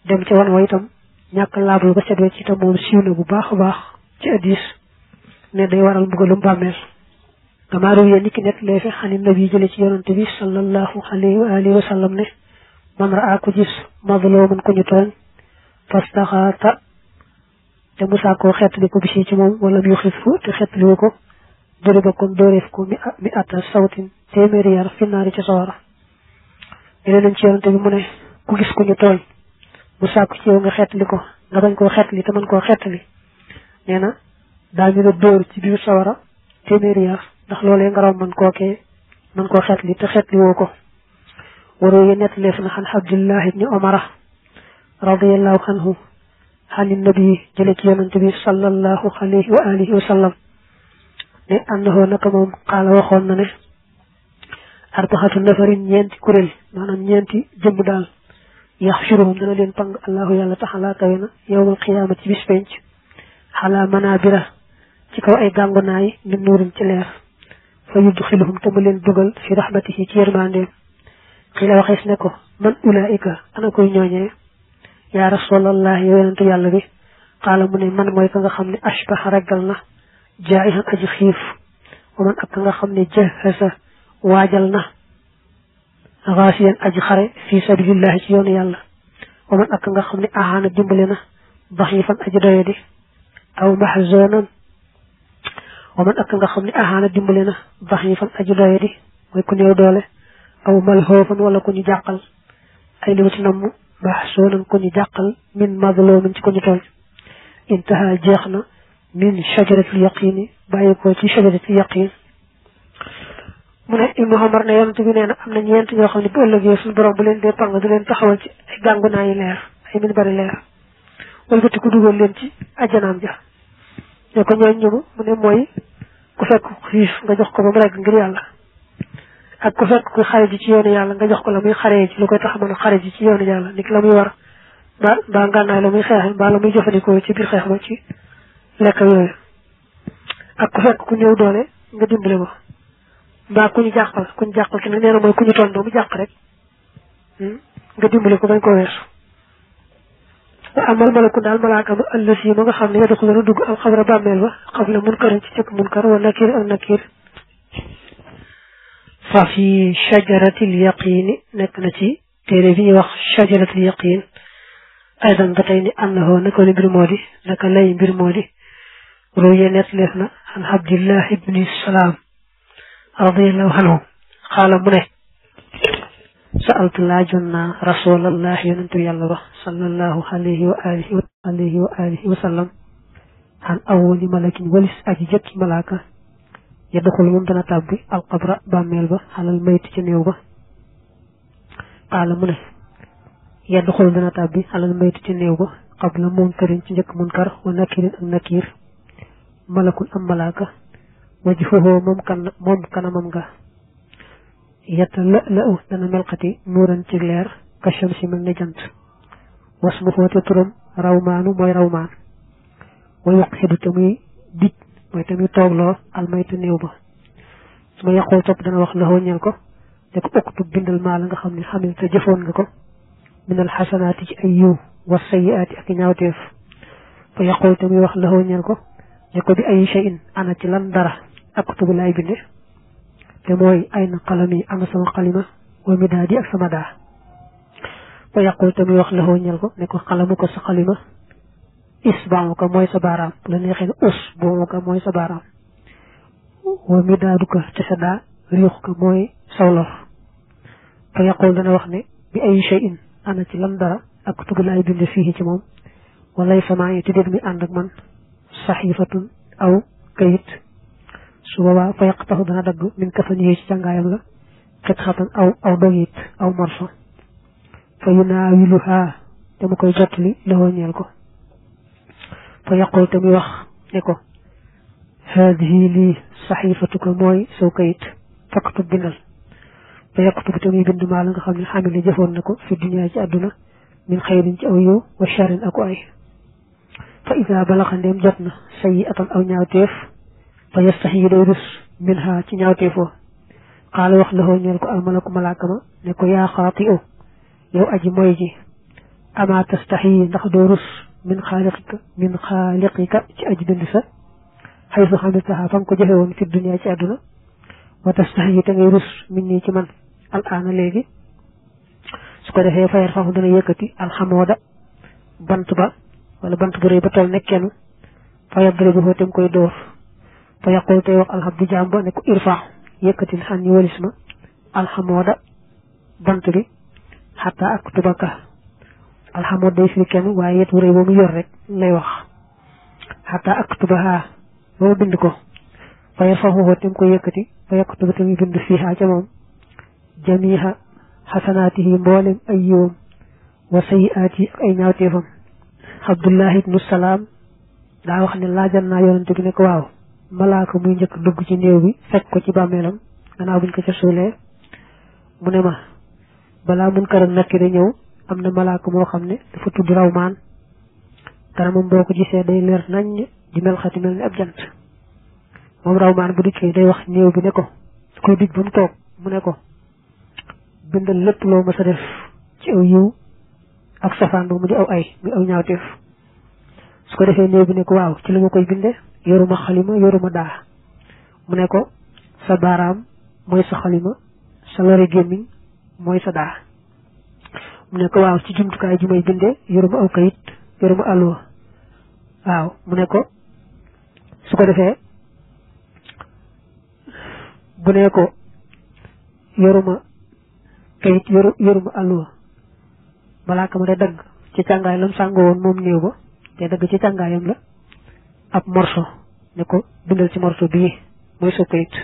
dem ca wan wa itam ñàkk laablu ba set wecc itam moom siiw na bu baax a baax ci hadiis ne day waral mbugalum bàmmeel dama réew yéen niki nekk lee fi xani nabi jële ci yonante bi sallallahu alayhi wa alihi wa sallam ne man raa ko gis mazluman ko ñu tooñ fastaxaata te musaa koo xeetli ko bisi ci moom wala mu xis fu te xeetliwu ko dori ba kon dooreef ko mi atta sawtin téeméeri yar finnaari ci sawara yeneen nañ ci yonante bi mu ne ku gis ku ñu tooñ mu sàkku ci yow nga xeetli ko nga bañ koo xeetli te mën koo xeetli nee na daañu la dóor ci biir sawara téeméeri yar ndax loolee nga romb mën koo xeetli te xeetli woo ko waroo ye nettaleef na xan Abdullah ibni Omara radiyallahu anhu xani nabi jële ci yonante bi sallallahu alayhi wa alihi wa sallam ne annahu naka moom xaala waxoon na ne arbaxatu nafarin ñeenti kuréel maanaam ñeenti jëmm daal yaxshuruhum dana leen pang allahu yàlla taxalaa kawe na yowmal qiyaama ci bis penc xalaa manabira ci kaw ay gàngunaay min nuurin ci leer fa yudxiluhum te mu leen dugal fi rahmatihi ci yërmandeem xila waxees ne ko man ulaika ana koy ñooñee yaa rasulallah yow yonentu yàlla bi xaala mu ne man mooy ka nga xam ne ashbaha reggal na jaayihan aji xiif wa man ak ka nga xam ne jahasa waajal na xaasiyan aji xare fi sabilillahi ci yoonu yàlla wa man ak nga xam ne ahaana dimbale na daxifan aji doyadi aw mahzonan wa man ak nga xam ne ahaana dimbale na daxifan aji doyadi mooy ku néew doole aw malhoofan wala ku ñu jàqal ay liwati namm mahzonan ku ñu jàqal min mazlumin ci ku ñu tooñ intaha jeex na min shajaratul yaqini bàyyi ko ci shajaratul yaqin mu ne Ibnu Umar ne yonent bi nee na am na ñeent ñoo xam ne bu ëllëgee suñu borom bu leen dee pang du leen taxawal ci ay gàngunaay yi leer ay min bari leer wëlbati ku dugal leen ci ajjanaam ja ne ko ñooñ ñëmu mu ne mooy ku fekk xiif nga jox ko ba mu regg ngir yàlla ak ku fekk ku xare ji ci yoonu yàlla nga jox ko la muy xaree ji lu koy tax mën a xare ji ci yoonu yàlla niki la muy war ba ngànnaay la muy xeexe mbaa la muy jëfandikoo ci biir xeex ba ci lekk yooyu ak ku fekk ku ñëw doole nga dimbale ko mbaa ku ñu jàqal ki nag nee na mooy ku ñu toon ba mu jàq rek nga dimbale ko bañ ko weesu wa amal malaku daal malaaka ma ëllës yi ma nga xam ne yaddu la dugg al xabra bàmmeel ba xam la munkarin ci cëkk munkar wa nakir ak nakir fa fi shajaratil yaqini nekk na ci téere bi ñuy wax shajaratil yaqin aydan ba tey ni annahu naka li mbir moo di naka lay mbir moo di ruye net leef na an abdillah ibni salaam radiyallahu anhu xaala mu ne sa'altu laajoon naa rasulallah yonentu yàlla ba sallallahu alayhi wa alihi wa sallam an awwali malakin walis aji jëkki malaaka yadxul moom dana tàbbi alqabra bàmmeel ba xalal mayti ci néew ba xaala mu ne yadxul dana tàbbi xalal mayti ci néew ba qabla munkarin ci njëkk munkar wa nakirin ak nakir malakun am malaaka wajhuhu moom kanamam nga yetta la dana melxati nuuran ci leer ka shamsi mel ne jant wasmuhu te turam rawmaanu mooy rawmaan wa yuqidu te muy dij mooy te muy toogloo almaytu néew ba su ma yaqul topp dana wax laxoo ñeel ko ne ko uktub bindal maa la nga xam ne xamil te jëfoon nga ko minal xasanaati ci ay yiw wa sayyiaati ak ñaawteef fa yaqul te muy wax laxoo ñeel ko ne ko bi ay shay'in ana ci lan dara aktubu laay binde te mooy ay na xalami ana sama xalima wa midaadi ak sama daa fa yaqul te muy wax laxoo ñeel ko ne ko xalamu ko sa xalima isbaamu ko mooy sa baaraam la neexee ne boomu ko mooy sa baaraam wa midaadu ko te sa daa riixu ko mooy sawlor fa yaqul dana wax ne bi ay shay'in ana ci lan dara aktubu laay binde fii ci moom walay sama yi te déet mi ànd ak man saxiifatun aw kayit su boobaa fa yaqtaxu dana dagg min kafanihi ci càngaayam la xitxatan aw dogit aw morso fa yunaawiluhaa te mu koy jottali lawoo ñeel ko fa yaqul te muy wax ne ko haadihi lii saxiifatuka mooy saw kayit faktub bindal fa yaktub te muy bind maa la nga xam ne xamile jëfoon na ko fi dunya ci àdduna min xayrin ci aw yiw wa charin aku ay fa ida balaxa ndeem jot na sayi atan aw ñaawteef fa yastaxyi day rus min ha ci ñaawteefoo xaala wax laxoo ñeel ko almalaku malaaka ma ne ko yaa xaati o yow aji mooy ji ama tastaxyi ndax doo rus min xaaliqika ci aji bind sa xay su xamiltaha fa nga ko jëfe woon fi dunya ci àdduna wa tastaxyi te ngay rus min nii ci man al aana léegi su ko defee fayar faxu dana yëkkati alxamooda bant ba wala bant bu rëy ba toll nekkenu fa yadribuhu te mu koy dóor fa yaqul tey wax alxabdu jaam ba ne ko irfa yëkkatil xan ñi walis ma alxamooda bant bi xataa ak tubaka alxamood day firi kenn waaye yet wu rëy boobu yor rek lay wax xataa ak tubaha ba ma bind ko fa yarfaxuhu te mu koy yëkkati fa yaktuba te muy bind fiiha ca moom jamiha xasanaatihi mboolem ay yiwam wa sayiaati ak ay ñaawteefam Abdullahi ibnu Salaam daa wax ne laajan naa yonante bi ne ko waaw malaaka muy njëkk dugg ci néew bi fekk ko ci bàmmeelam gannaaw buñ ko ca suulee mu ne ma balaa munkar ak nakir ñëw am na malaaka moo xam ne dafa tudd rawmaan dara moom boo ko gisee day leer naññ di mel xati mel ni ab jant moom rawmaan bu dikkee day wax néew bi ne ko su koy dig ba mu toog mu ne ko bindal lépp loo mës a def ci aw yiw ak safaan ba mu di aw ay muy aw ñaawteef su ko defee néew bi ne ko waaw ci li ma koy binde yoruma xalima yoruma daa mu ne ko sa baaraam mooy sa xalima sa lori gémmiñ mooy sa daa mu ne ko waaw ci jumtukaay ji may binde yoruma aw kayit yoruma àlluwa waaw mu ne ko su ko defee bu ne ko yoruma kayit yoruma àlluwa malaaka ma day dagg ci càngaay lam sàngoo woon moom néew ba te dagg ci càngaayam la ab morso ne ko bindal ci morso bii mooy sa kayit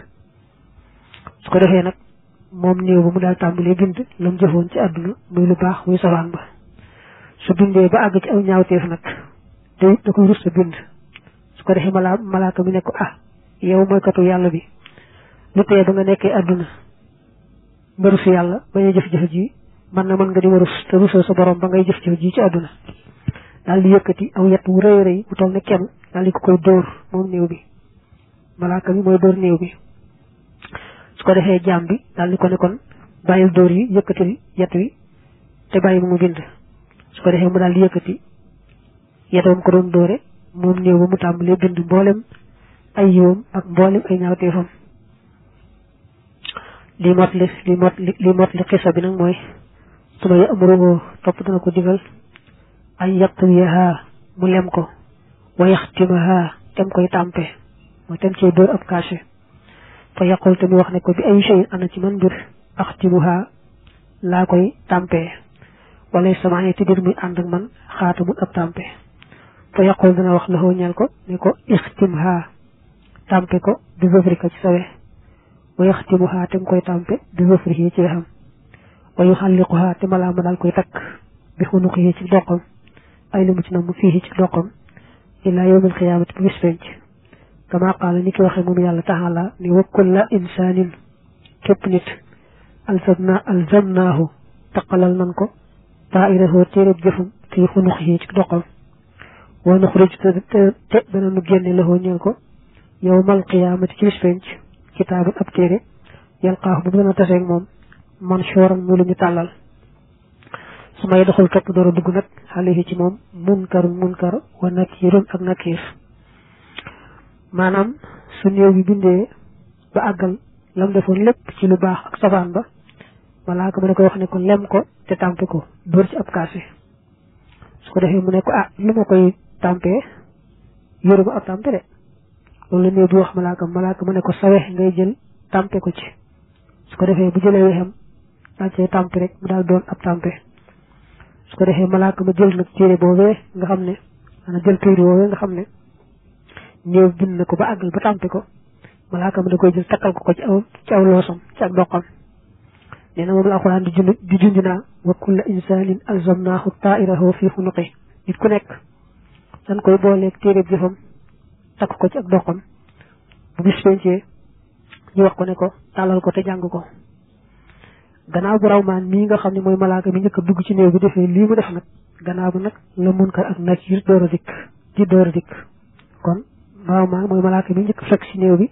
su ko defee nag moom néew ba mu daal tàmbalee bind lam jëfoon ci àdduna muy lu baax muy safaan ba su bindee ba àgg ci aw ñaawteef nag te da koy rus sa bind su ko defee malaaka mi ne ko yow mooy katu yàlla bi lu tee ba nga nekkee àdduna nga rus yàlla bañ a jëf-jëf ji mën nga di ma rus te rusoo sa borom ba ngay jëf-jëf ji ci àdduna daal di yëkkati aw yet wu rëy rëy bu toll ne kenn daal di ko koy dóor moom néew bi malaaka mi mooy dóor néew bi su ko defee jaam bi daal di ko ne kon bàyyil dóor yi yëkkatil yet wi te bàyyi mu bind su ko defee mu daal di yëkkati yetam ko doon dóore moom néew ba mu tàmbalee bind mboolem ay yiwam ak mboolem ay ñaawteefam li mot li xisa bi nag mooy su ma amruhu topp dana ko digal ay yaqwiha mu lem ko wa yaxtimaha tem koy tàmpe mooy tem cee dóor ab kaase fa yaqul te mu wax ne ko bi ay shay ana ci man mbir axtimuha laa koy tàmpe wala sama te dir muy ànd ak man xaatamul ab tàmpe fa yaqul dana wax laxoo ñeel ko ne ko ixtimha tàmpe ko bi zofrika ci sawe wa yaxtimuha tem koy tàmpe bi zofrihi ci wexam wa yuxalliquha te malaa ma daal koy takk bi xunuqihi ci doqam ay limu ci na mu fii ci doqam ila yawmil qiyaamati bu bis penc kama qaala ni ki waxe moom yàlla taala ni wa kulla insaanin képp nit alzamnaahu taqalal nan ko taa'irahu téereb jëfum fii xunuqihi ci doqam wa nuxrij te dana nu génne lahoo ñeel ko yawmal qiyaamati ci bis penc kitaaban ab téere yalqaahu bu dana taseeg moom manshooran mu lu ñu tàllal su may doxul topp door a dugg nag alayhi ci moom munkar wa nakirun ak nakir maanaam su néew bi bindee ba àggal lam defoon lépp ci lu baax ak safaan ba malaaka ma ne ko wax ne ko lem ko te tàmpe ko dóor ci ab kaase su ko defee mu ne ko lu ma koy tàmpee yoru ba ab tàmpe de loolu la néew bi wax malaaka ma ne ko sa wex ngay jël tàmpe ko ci su ko defee bu jëlee wexam daal cay tàmpe rek mu daal doon ab tàmpe su ko defee malaaka ma jël nag téere boobee nga xam ne jël téere boobee nga xam ne néew bind na ko ba àggal ba tàmpe ko malaaka ma da koy jël takkal ko ci aw loosam ci ak doqam nee na moom la alxuraan di junj naa wa kulla insaanin alzamnaahu taa'irahu fi xunuqi nit ku nekk dañ koy booleeg téere jëfam takk ko ci ak doqam bu bis pencee ñu wax ko ne ko tàllal ko te jàng ko gannaaw bu rawmaan mii nga xam ne mooy malaaka mi njëkk a dugg ci néew bi defee lii mu def nag gannaaw bu nag la munkar ak nakiir door a dikk kon rawmaan mooy malaaka mi njëkk a fekk ci néew bi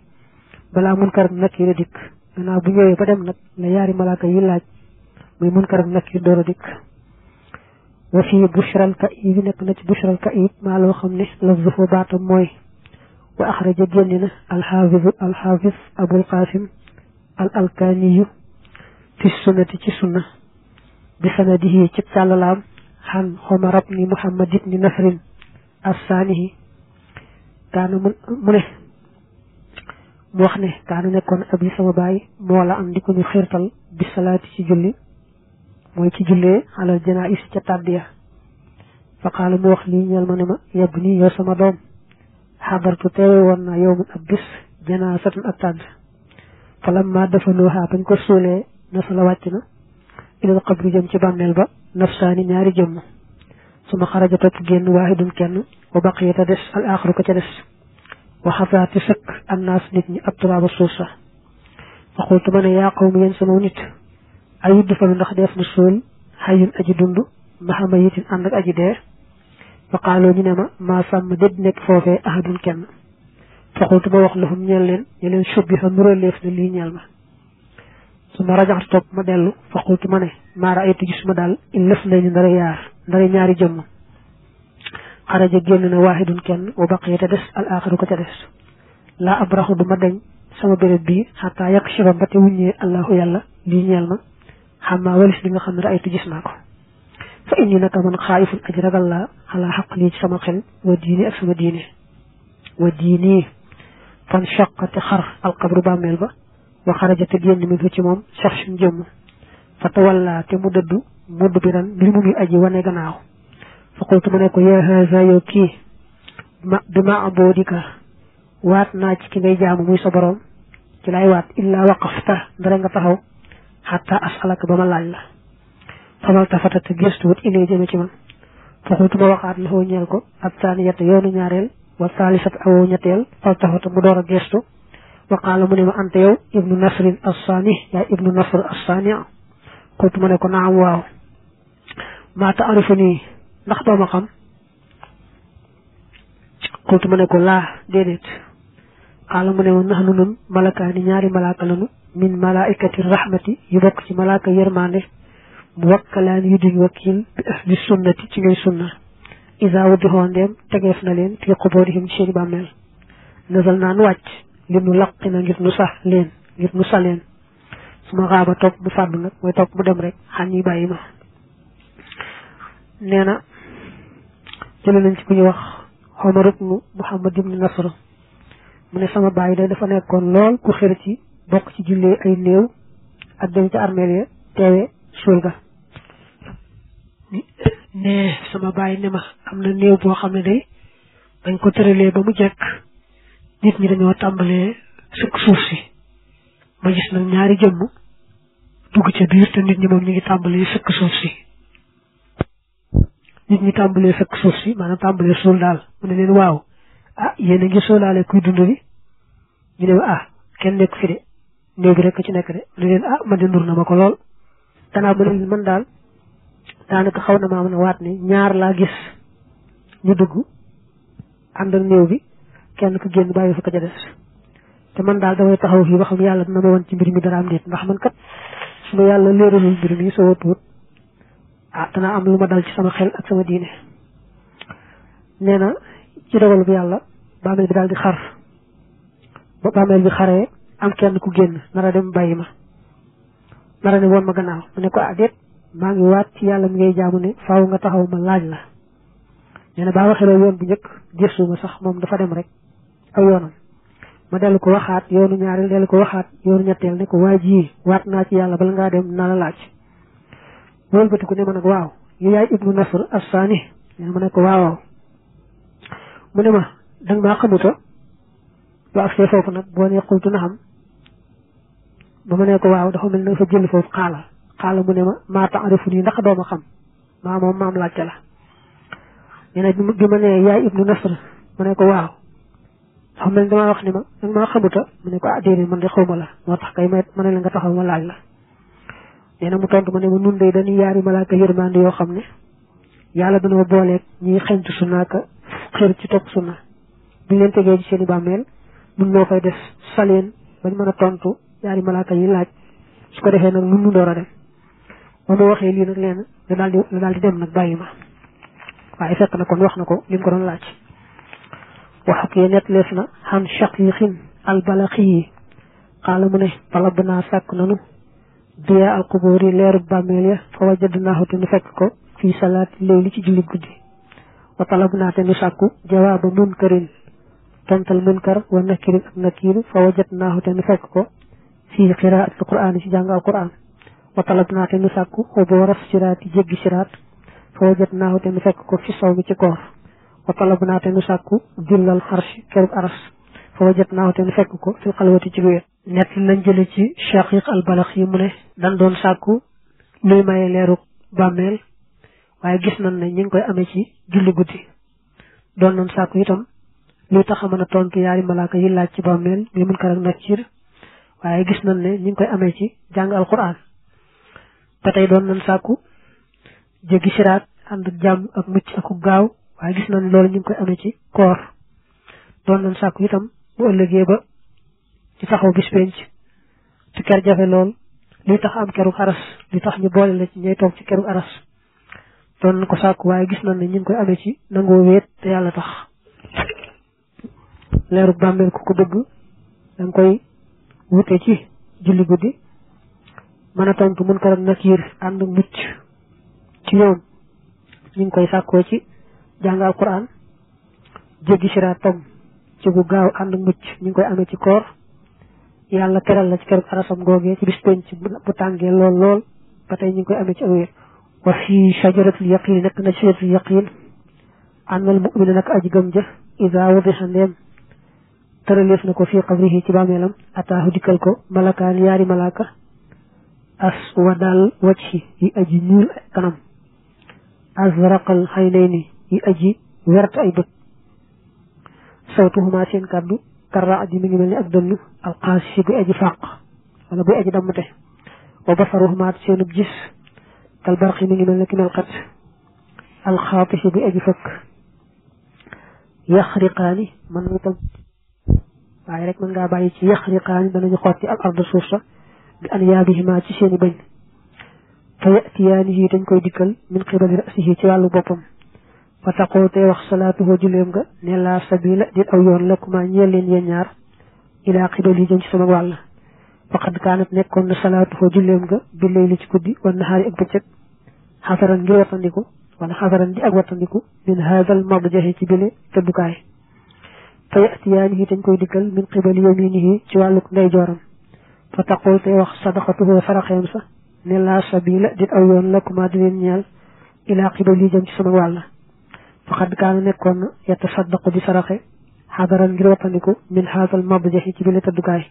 balaa munkar ak nakiir a dikk gannaaw bu ñëwee ba dem nag la yaari malaaka yi laaj muy munkar ak nakiir door a dikk wa fii bushral ka'ib nekk na ci bushral ka'ib maa loo xam ne lafzuhu baatam mooy wa axraja génne na alxaafis abul qasim alkaaniyu fi sunnati ci sunna bi sanadihi ci càllalaam xan xomar ibni muhammad ibni nasrin assaanihi kaana mu ne mu wax ne kaana nekkoon abi sama baay moo la am di ko ñu xiirtal bi salaati ci julli mooy ci jullee alal janaais ca tàddiya fa qaala mu wax lii ñeel ma ne ma yebb nii yow sama doom xadartu teewe woon naa yow mun ab bis janaasatan ak tàdd fa lamma dafanuha bañ ko suulee nasala wàcc na ilal qabri jëm ci bàmmeel ba nafsaani ñaari jëmm suma xaraja topp génn waahidun kenn wa baqiya te des al aaxiru ko ca des waxafaati sëkk annaas nit ñi ab turaaba suuf sa fa xultu ma ne yaa qawmi yéen sama nit ayudd fanu ndax def na suul xayun aji dund maxama yitin ànd ak aji dee fa qaaloo ñu ne maa sàmm dédd nekk foofee ahadun kenn fa xultu ma wax lahum ñeel leen ñu leen subbi fa nuraleef na lii ñeel ma su ma rajaxtu topp ma dellu fa xultu ma ne maa raaytu gis ma daal il lëf nañu ndara ñaari jëmm xaraja génn na waahidun kenn wa baqiya te des al aaxiru ko ca des laa abraxu du ma deñ sama béréb bii xataa yàq shiba ba te wuññee allahu yàlla lii ñeel ma xam maa walis li nga xam ne raaytu gis naa ko fa inni naka man xaayifun aji ragal laa xalaa xaq lii ci sama xel wa diini ak sama diine wa diini fan shaqate xar alqabru bàmmeel ba wa xaraja te génn mi ci moom sax suñ jëmm fa tawalla te mu dëddu mudd biran mbir mu muy aji wane gannaaw fa qultu ma ne ko yaa haza yow kii bi ma aboodika waat naa ci ki ngay jaamu muy sa borom ci lay waat illa waqafta dara nga taxaw hatta asalaka bama laaj la famal tafatata gestuwut ilay jëme ci man faxutu ma waxaat la ho ñeel ko ak taniyat yoonu ñaareel wa salisat aw ñetteel fal tafata mu door a gestu wa qala mu ne ma anta yow ibnu nasrin as-sani ya ibnu nasr as-sani qultu ma ne ko naam waaw ma ta'rifuni ndax doo ma xam qultu ma ne ko laa déedéet qala mu ne ma nahnu nun malakaani ñaari malaaka lanu min malaikati rahmati yu bokk ci malaaka yërmande mu wakkalaan yu duñ wakkil bi ahli sunnati ci ngay sunna isa wuddixoo ndeem tegeef na leen fi xuboorihim ci seeni bàmmeel nasal naan wàcc li nu laqi na ngir nu sax leen ngir nu saleen su ma xaaba topp mu fàddu nag mooy topp mu dem rek xan ñi bàyyi ma nee na jële nañ ci ku ñu wax Omar ibnu Muhammad ibnu Nasr mu ne sama bàyyi day dafa nekkoon lool ku xër ci bokk ci jullee ay néew ak dem ci armeel ya teewe suul ga ne sama bàyyi ne ma am na néew boo xam ne day dañ ko tëralee ba mu jekk nit ñi dañoo tàmbalee sëkk suuf si ma gis nag ñaari jëmm dugg ca biir te nit ñi moom ñu ngi tàmbalee sëkk suuf si nit ñi tàmbalee sëkk suuf si maanaam tàmbalee suul daal mu ne leen waaw ah yéen a ngi suulaale kuy dund bi ñu ne ah kenn nekk fi de néew bi rek ci nekk de mu ne leen ah man de nur na ma ko lool danaa ma ne man daal daanaka xaw na maa mën a waat ne ñaar laa gis ñu dugg ànd ak néew bi kenn ku génn bàyyi fa ko ca des te man daal damay taxaw fii ba xam yàlla dina ma wan ci mbir mi dara am déet ndax man kat su ma yàlla leeralul mbir mi soo tuut ah danaa am lu ma dal ci sama xel ak sama diine nee na ci dogal bu yàlla bàmmeel bi daal di xar ba bàmmeel bi xaree am kenn ku génn nara dem bàyyi ma nara ne woon ma gannaaw mu ne ko ah déet maa ngi waat ci yàlla mi ngay jaamu ne faaw nga taxaw ma laaj la nee na baa waxee loolu yoon bu njëkk gëstuma sax moom dafa dem rek aw yoonam ma dellu ko waxaat yoonu ñaareel dellu ko waxaat yoonu ñetteel ne ko waa ji waat naa ci yàlla bala ngaa dem naa la laaj wëlbati ko ne ma nag waaw yu yaay ibnu nasr as-sani nee na ma ne ko waaw mu ne ma danga maa xamuta ba ak see foofu nag boo nee xultu na xam ba ma ne ko waaw dafa mel ne dafa jël foofu xaala mu ne ma maa ta'rifu nii ndax doo ma xam maa moom maam laajte la nee na bi ma nee yaay ibnu nasr ma ne ko waaw dafa mel ne damaa wax ni ma danga maa xamuta mu ne ko ah déedéet man de xawma la moo tax kay ma ne la nga taxaw ma laaj la nee na mu tontu ma ne ma nun day dañuy yaari malaaka yërmande yoo xam ne yàlla dañoo booleeg ñiy xeñtu sunna ka xër ci topp sunna buñ leen tegee ci seen i bàmmeel nun noo koy def saleen bañ mën a tontu yaari malaaka yi laaj su ko defee nag nun nu door a dem ba ma waxee lii nag leen la daal di dem nag bàyyi ma waaye fekk na kon wax na ko li mu ko doon laaj waxuk yee nett lees na xan shaqiqin albalaxi yi xaala mu ne talab naa sàkk nanu diya al qubur yi leeru bàmmeel ya fa wajadnaahu te nu fekk ko fii salaati layli ci julli guddi wa talab naa te nu sàkku jawaaba munkarin tontal munkar wa nakirin ak nakir fa wajadnaahu te nu fekk ko fii qiraat al quraan ci jàng al quraan wa talab naa te nu sàkku xuboora siraati jéggi siraat fa wajadnaahu te nu fekk ko fi saw mi ci koor wa talab naa te nu sàkku dillal xarsh kerub aras fa wajadnaahu te nu fekk ko fil xalwati ci wéet nett lañ jële ci Shaqiq al-Balax yi mu ne dan doon sàkku luy maye leeru bàmmeel waaye gis nañ ne ñi ngi koy amee ci julli guddi doon nañ sàkku itam luy tax a mën a tontu yaari malaaka yi laaj ci bàmmeel muy Munkar ak Nakiir waaye gis nañ ne ñi ngi koy amee ci jàng alquran ba tey doon nañ sàkku jéggi siraat ànd ak jàmm ak mucc ak gaaw waaye gis nañ loolu ñu ngi koy amee ci koor doon nañ sàkku itam bu ëllëgee ba ci taxaw bis penc te ker jafe lool luy tax am keru aras luy tax ñu boole la ci ñay toog ci keru aras doon nañ ko sàkku waaye gis nañ ne ñu ngi koy amee ci nangoo wéet te yàlla tax leeru bàmmeel ku ko bëgg da nga koy wute ci julli guddi mën a tontu Munkar ak Nakiir ànd mucc ci ñoom ñu ngi koy sàkkoo ci jàng alquran jéggi siraat tam ci bu gaaw ànd mucc ñu ngi koy amee ci koor yàlla teral la ci keroog arasam googee ci bis penc bu tàngee lool lool ba tey ñu ngi koy amee ci awéer wa fii shajaratul yaqin nekk na shajaratul yaqin ànnal mu'mina nag aji gëm ja isa wadixa ndeem tëraleef na ko fii qabrihi ci bàmmeelam ataahu dikkal ko malakaan yaari malaaka aswadal wajhi yi aji ñuul kanam azraqal xaynayni yi aji wert ay bët sawtuhuma seen kàddu karra aji mi ngi mel ni ak dënn alxaasi buy aji fàq wala buy aji dammate wa basaruhuma seenub gis kal barqi mi ngi mel ni ki melxat alxaatisi buy aji fëkk yaxriqaani man nga tam waaye rek mën ngaa bàyyi ci yaxriqaani danañu xotti al arda suuf sa bi an yaabihima ci seeni bañ fa yatiyaani yi dañ koy dikkal min qibali rasihi ci wàllu boppam fa taqoo tey wax salaatuhoo julleem nga ne laa sabila dit aw yoon lakkuma ñeel leen yéen ñaar ilaa qibali yi jëm ci sama wàll faqad kaanat nekkoon na salaatuhoo julleem nga bi layli ci guddi wa nahaari ak bëccëg xasaran ngir wattandiku wala xasaran di ak wattandiku min haadal madjahi ci bile tëddukaay fa yatiyaanihi dañ koy dikkal min qibali yaminihi ci wàlluk ndeyjooram fa taqoo tey wax sadaqatuhoo saraxeem sa ne laa sabila dit aw yoon lakkuma di leen ñeel ilaa qibali yi jëm ci sama wàll faqad kaana nekkoon na yatasaddaqu di saraxe xadaran ngir wattandiku min haadal madjahi ci bile tëddukaay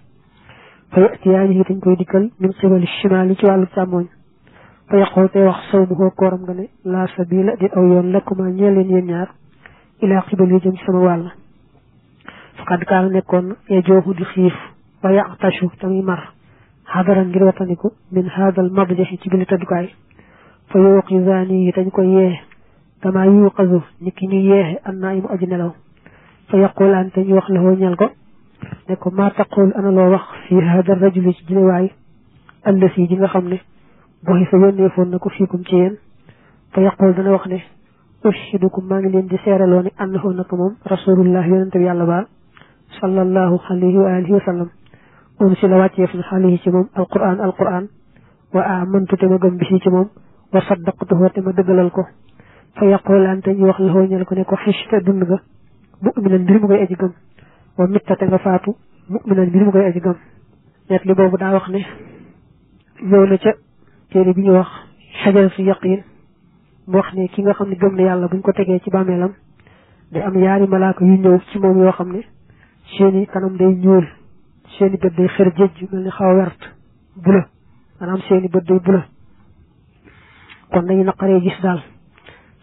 fa yatiyaanihi dañ koy dikkal min qibali shimaali ci wàllu càmmooñ fa yaqoo tey wax sawmuhoo kooram nga ne laa sabila dit aw yoon lakkuma ñeel leen yéen ñaar ilaa qibali yi jëm ci sama wàll faqad kaana nekkoon na yajoohu di xiif wa yaqtashu tamuy mar xadaran ngir wattandiku min haadal madjahi ci bile tëddukaay fa yuqizaani yi dañ koy yee kama yuqazu ni ki ñuy yeexe annaayimu aji nelaw fa yaqulaan te ñu wax la woo ñel ko ne ko maa taqul ana loo wax fii haada rajuli ci jinewaay allasi ji nga xam ne boxi fa yónnee foon na ko fiikum ci yéen fa yaqul dana wax ne ushidukum maa ngi leen di seeraloo ne annahu naka moom rasulullah yonente bi yàlla baal sallallahu alayhi wa alihi wa sallam si la wàcceef na alayhi ci moom alquran wa amantu te ma gëm bi ci moom wa saddaqtuhu te ma dëggalal ko fa yaqulaan te ñu wax la ñal ko ne ko xista dund nga mu'minan mbir mu koy aji gëm wa mitta te nga faatu mu'minan mbir mu koy aji gëm net li boobu daa wax ne ñëw na ca téere bi ñu wax xajaratu yaqin mu wax ne ki nga xam ne gëm na yàlla buñ ko tegee ci bàmmeelam day am yaari malaaka yu ñëw ci moom yoo xam ne seeni kanam day ñuul seeni bët day xër jéej mel ni xaw a wert bula maanaam seeni bët day bula kon dañu naqaree gis daal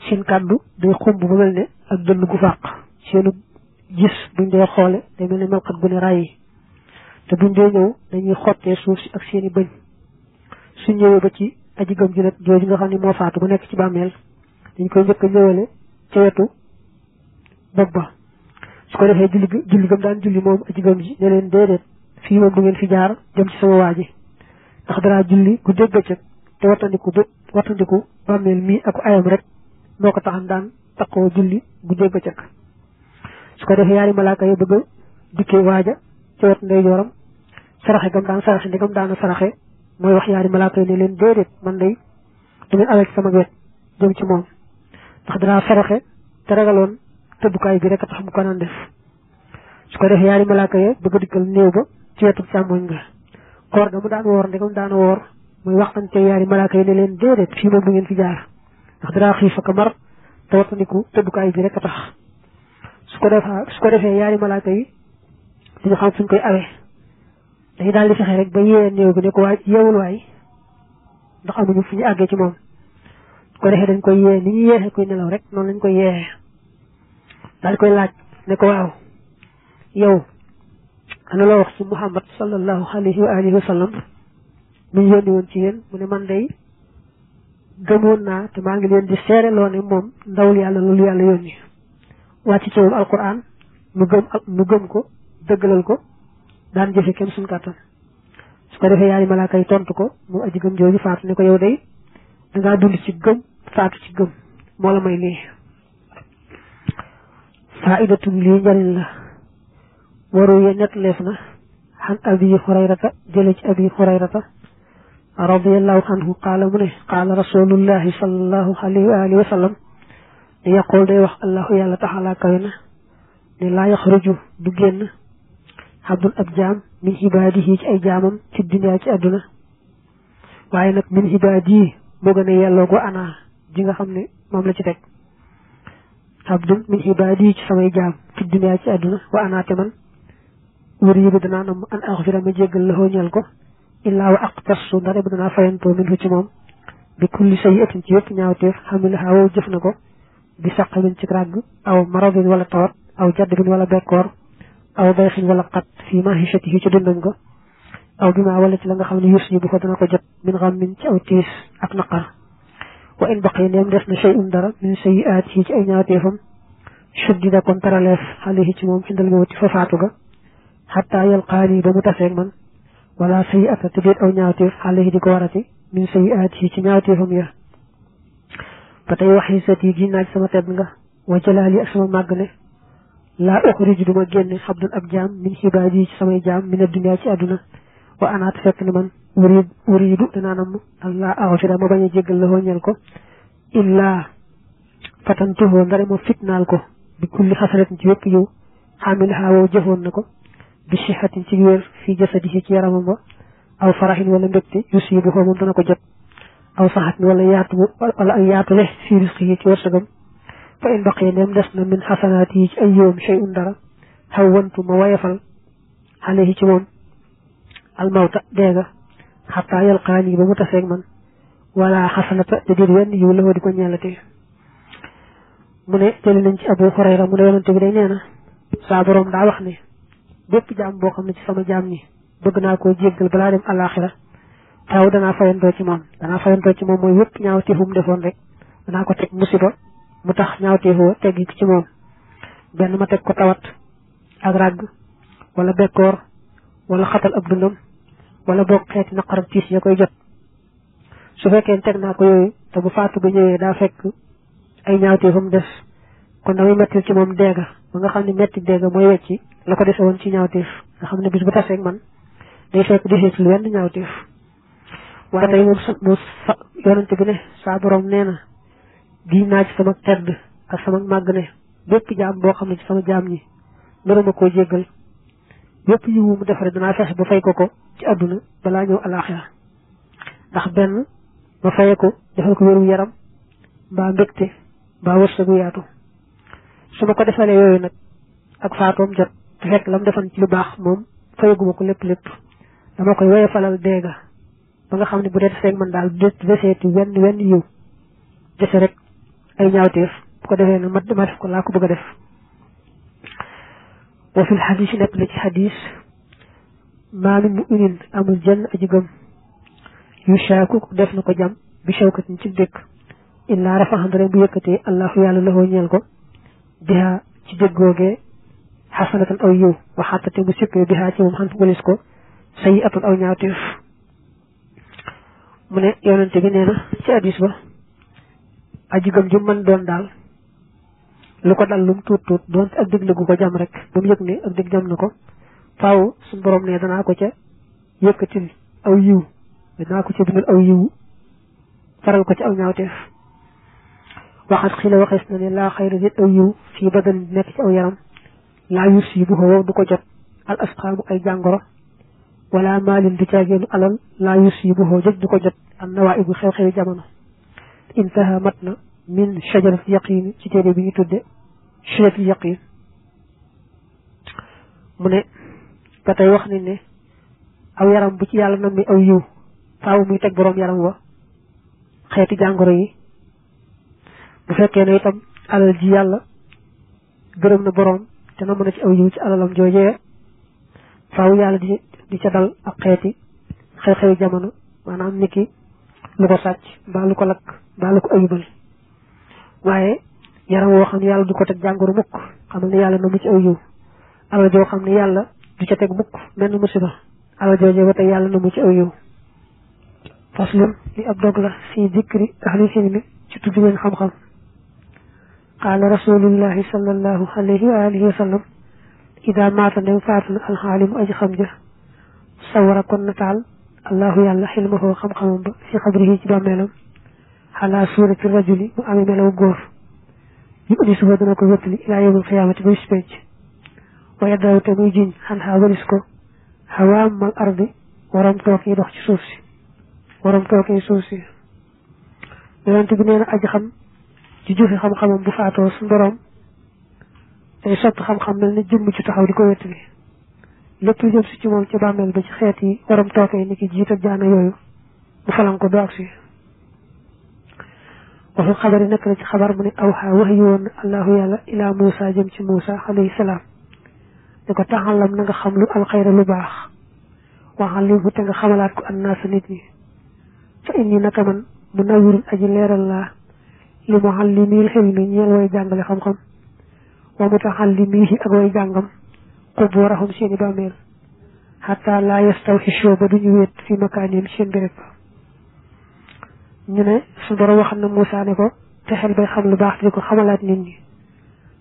seen kàddu day xumb ba mel ne ak dënn gu fàq seenu gis buñ dee xoole day mel ne melxat gu ne ràyyi te buñ dee ñëw dañuy xottee suuf si ak seeni bëñ suñ ñëwee ba ci aji gëm ji nag jooju nga xam ne moo faatu bu nekk ci bàmmeel dañ koy njëkk a ñëwale ca wetu bopp ba su ko defee julli gëm daan julli moom aji gëm ji ne leen déedéet fii moom du ngeen fi jaar dem ci sama waa ji ndax danaa julli gu dégg bëccëg te wattandiku bàmmeel mii ak ayam rek moo ko taxan daan takkoo julli gu dégg bëccëg su ko defee yaari malaaka yi bëgg a dikkee waaja ca wet ndeyjooram saraxe gam daan saraxe ndegam daana saraxe mooy wax yaari malaaka yi ne leen déedéet man day du ngeen awee ci sama wet jëm ci moom ndax danaa saraxe te ragaloon tëddukaay bi rek a tax mu ko naan def su ko defee yaari malaaka yi bëgg a dikkal néew ba ci wetu càmmoñ nga koor ga mu daan woor ndegam daana woor mooy waxtante yaari malaaka yi ne leen déedéet fii moom du ngeen fi jaar ndax danaa xiif ak mar te wattandiku tëddukaay bi rek a tax su ko defee yaari malaaka yi dañu xam fuñ koy awee dañu daal di fexe rek ba yee néew bi ne ko waay yeewul waay ndax amuñu fu ñu àggee ci moom su ko defee dañ koy yee ni ñu yeexee koy nelaw rek noonu lañ koy yeexee daal di koy laaj ne ko waaw yow ana loo wax ci Muhammad sallallahu alayhi wa alihi wa sallam mi ñu yónni woon ci yéen mu ne man day gëmoon naa te maa ngi leen di seere loo ne moom ndawul yàlla loolu yàlla yónni wàcc ci moom alquran nu gëm ko dëggalal ko daan jëfe kenn suñ kàttan su ko defee yaari malaaka yi tontu ko mu aji gëm jooju faatu ne ko yow day dangaa dund ci gëm faatu ci gëm moo la may lii faidatun lii njariñ la waru ye nettaleef na xan abi hurayrata jële ci abi hurayrata radiyallahu anhu qaala mu ne qaala rasulullahi sallallahu alayhi wa alihi wa sallam ne yaqul day wax allahu yàlla taxalaa kawe na ne laa yaxruju du génn abdul ab jaam min xibaadihi ci ay jaamam ci dunya ci àdduna waaye nag min xibaadihi moo gën a yelloo go ana ji nga xam ne moom la ci teg abdul min xibaadihi ci samay jaam ci dunya ci àdduna wa ana te man uriidu danaa nam an axfira ma jéggal la ñeel ko illaa wa aqtasu ndare bu danaa fayantoo min ci moom bi kulli sayyi'atin ci yëpp ñaawteef xamilaha wow jëf na ko bi saqamin ci ràgg aw maradin wala tawat aw jaddbin wala bekkoor aw dayxin wala xat fii mahishatihi ci dundam ga aw bi ma wala ci la nga xam ne yus yi bu ko dana ko jot min xammin ci aw tiis ak naqar wa in baqi ndeem des na shay'un dara min sayyi'aatihi ci ay ñaawteefam shuddida kon taraleef alayhi ci moom xindal mawti fa faatu ga xataa yalqaani ba mu taseeg man wala sayyi'ata te déet aw ñaawteef alayhi di ko warati min sayyi'aatihi ci ñaawteefam ya ba tey waxi sat yi giñ naaj sama tedd nga wa jalaali ak sama màgg ne laa uxriju duma génne xabdun ab jaam min xibaadi ci samay jaam min addunya ci àdduna wa anaat fekk ne man uriidu danaa nam allah axfira ma bañ a jéggal la ñeel ko illaa fatantuhoo ndare ma fitnaal ko bi kulli xasanatin ci wépp yow xaamil xaawoo jëfoon na ko bi sixatin ci wér fii jasadihi ci yaramam ba aw faraxin wala mbégte yusiibu xoo moom dana ko jot aw saxatin wala ak yaatule fii risqihi ci wërsëgam fa in baqee ndeem des na min xasanaat yi ci ay yoom shay'un dara xawwantu ma wayafal alayhi ci moom almawta deega xataa yalqaani ba mu taseeg man wala xasanata te déet wenn yiw la di ko ñeelate mu ne jëli nañ ci Abu Hurayra mu ne yonante bi day nee na saa borom daa wax ne bépp jaam boo xam ne ci sama jaam ñi bëgg naa koo jéggal balaa dem àllaaxira taw danaa fayantoo ci moom mooy yëpp ñaawteefum defoon rek danaa ko teg musiba mu tax ñaawteefoo teggi ci moom benn ma teg ko tawat ak ràgg wala bekkoor wala xatal ab dundam wala boog xeeti naqar ak tiis ya koy jot su fekkee teg naa ko yooyu te bu faatu ba ñëwee daa fekk ay ñaawteefam des kon damay mettil ci moom deega ba nga xam ne metti deega mooy wecci la ko dese woon ci ñaawteef nga xam ne bis bu taseeg man day fekk deseetul wenn ñaawteef waaye tey moom yonante bi ne saa borom nee na giñ naa ci sama tedd ak sama màgg ne bépp jaam boo xam ne ci sama jaam ñi naruma koo jéggal bépp yiwu mu defare danaa fexe ba fay ko ci àdduna balaa ñëw alaaxira ndax benn ma faye ko defal ko wéru yaram mbaa mbégte mbaa wërsëgu yaatu su ma ko defalee yooyu nag ak faatoom jot te fekk lam defan ci lu baax moom fayaguma ko lépp dama koy woye falal deega ba nga xam ne bu dee seeg man daal deseeti wenn yiw dese rek ay ñaawteef bu ko defee nag ma def ko laa ko bëgg a def wa fil xadis nekk na ci xadis maa min mu'minin amul jenn aji gëm yu shaaku def na ko jam bi shawkatin ci dëkk illaa rafaxandare bu yëkkatee allahu yàlla la ñeel ko bihaa ci déggoogee xasanatan aw yiw waxaatate bu sippee bihaa ci moom xam walis ko sayi atan aw ñaawteef mu ne yonente bi nee na ci hadis ba aji gëm ju mën doon daal lu ko dal lum tuut doon ak dëgg gu ko jam rek ba mu yëg ne ak dëgg jam na ko faaw suñu borom ne danaa ko ca yëkkatil aw yiw danaa ko ca bindal aw yiw faral ko ci aw ñaawteef waxat xii la waxees na ne laa xayra nit aw yiw fii badan nekk ci aw yaram laa yusiibu wow du ko jot al asqaamu ay jàngoro wala maalin du caageenu alal laa yusiibu wow jot du ko jot an nawaa'ibu xew-xewi jamono intaha mat na min shajarati yaqin ci téere bi ñu tudde shajarati yaqin mu ne ba tey wax nañ ne aw yaram bu ci yàlla nammi aw yiw faaw muy teg boroom yaram wa xeeti jàngoro yi bu fekkee ne itam alal ji yàlla gërëm na boroom te na mën a ci aw yiw ci alalam joojee faaw yàlla di ca dal ak xeeti xew-xewi jamono maanaam niki lu ko sàcc mbaa lu ko lakk mbaa lu ko ayibal waaye yaram woo xam ne yàlla du ko teg jàngoro mukk xamal ne yàlla na mu ci aw yiw alal joo xam ne yàlla du ca teg mukk menn musiba alal joojee ba tey yàlla na mu ci aw yiw faslun li ab dog la fii dikri ahli ilmi ci tudd leen xam-xam qaala rasulullahi sallallahu alayhi wa alihi wa sallam ida maata ndem faatu na alxaalimu aji xam ja sawara kon nataal allahu yàlla xilmahoo xam-xamam ba fi xabrihi ci bàmmeelam xalaa suurati rajuli mu amee melaw góor yu udi suba dana ko wéttali ilaa yawmil xiyaamati ba bis penc wa yaddaw te muy jiñ xan xaa walis ko xawaamal ardi waram tookee dox ci suuf si waram tookee suuf si yonent bi nee na aji xam ci jufi xam-xamam bu faatoo su borom day sotti xam-xam mel ni jëmm ci taxaw di ko wéttali lépp lu jëm si ci moom ci bàmmeel ba ci xeet yi waram tooke ni ki jiit ak jaana yooyu mu falan ko doog si waxu xabar yi nekk na ci xabar mu ne awxa wax yi woon allahu yàlla ila Muusa jëm ci Muusa alayhi salaam ne ko taxalam na nga xam lu alxayra lu baax waxal li mu te nga xamalaat ko annaasa nit ñi fa inni naka man mu nawirun aji leeral laa li mu xal li miil xel mi ñeel way jàngale xam-xam wa mu taxal li miihi ak way jàngam xub warahum seeni bàmmeel xataa laa yastawxishoo ba duñu wéet fi makaanim seen béréb ñu ne su borom waxam na Muusa ne ko te xel bay xam lu baax te di ko xamalaat nit ñi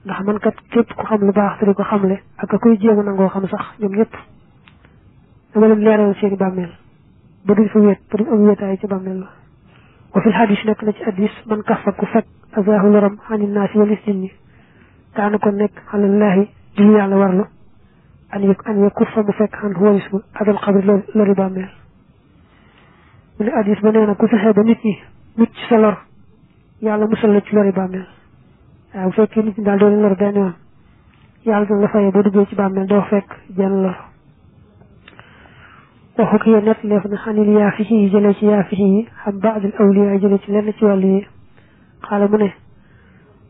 ndax man kat képp ku xam lu baax te di ko xamle ak a koy jéem a nangoo xam sax ñoom ñëpp dama leen leeral seeni bàmmeel ba duñ fa wéet ba duñ am wéetaay ci bàmmeel la wa fil hadis nekk na ci hadis man kafa ku fekk azaahu loram xanin naa si walis nit ñi kaana ko nekk xalallaahi di lu yàlla warlu an ye kuffa mu fekk xan walis bu adal xabri lori bàmmeel mu ne hadis ba nee na ku fexee ba nit ñi mucc sa lor yàlla musal la ci lori bàmmeel waaw bu fekkee nit ñi daal doo leen lor benn yoon yàlla dina la fayee boo duggee ci bàmmeel doo fekk jenn lor waxu ko yéen nett leef na xanil yaafihi yi jëlee ci yaafihi yi xam baadil awliya yi jëlee ci lenn ci wàllu yi xaala mu ne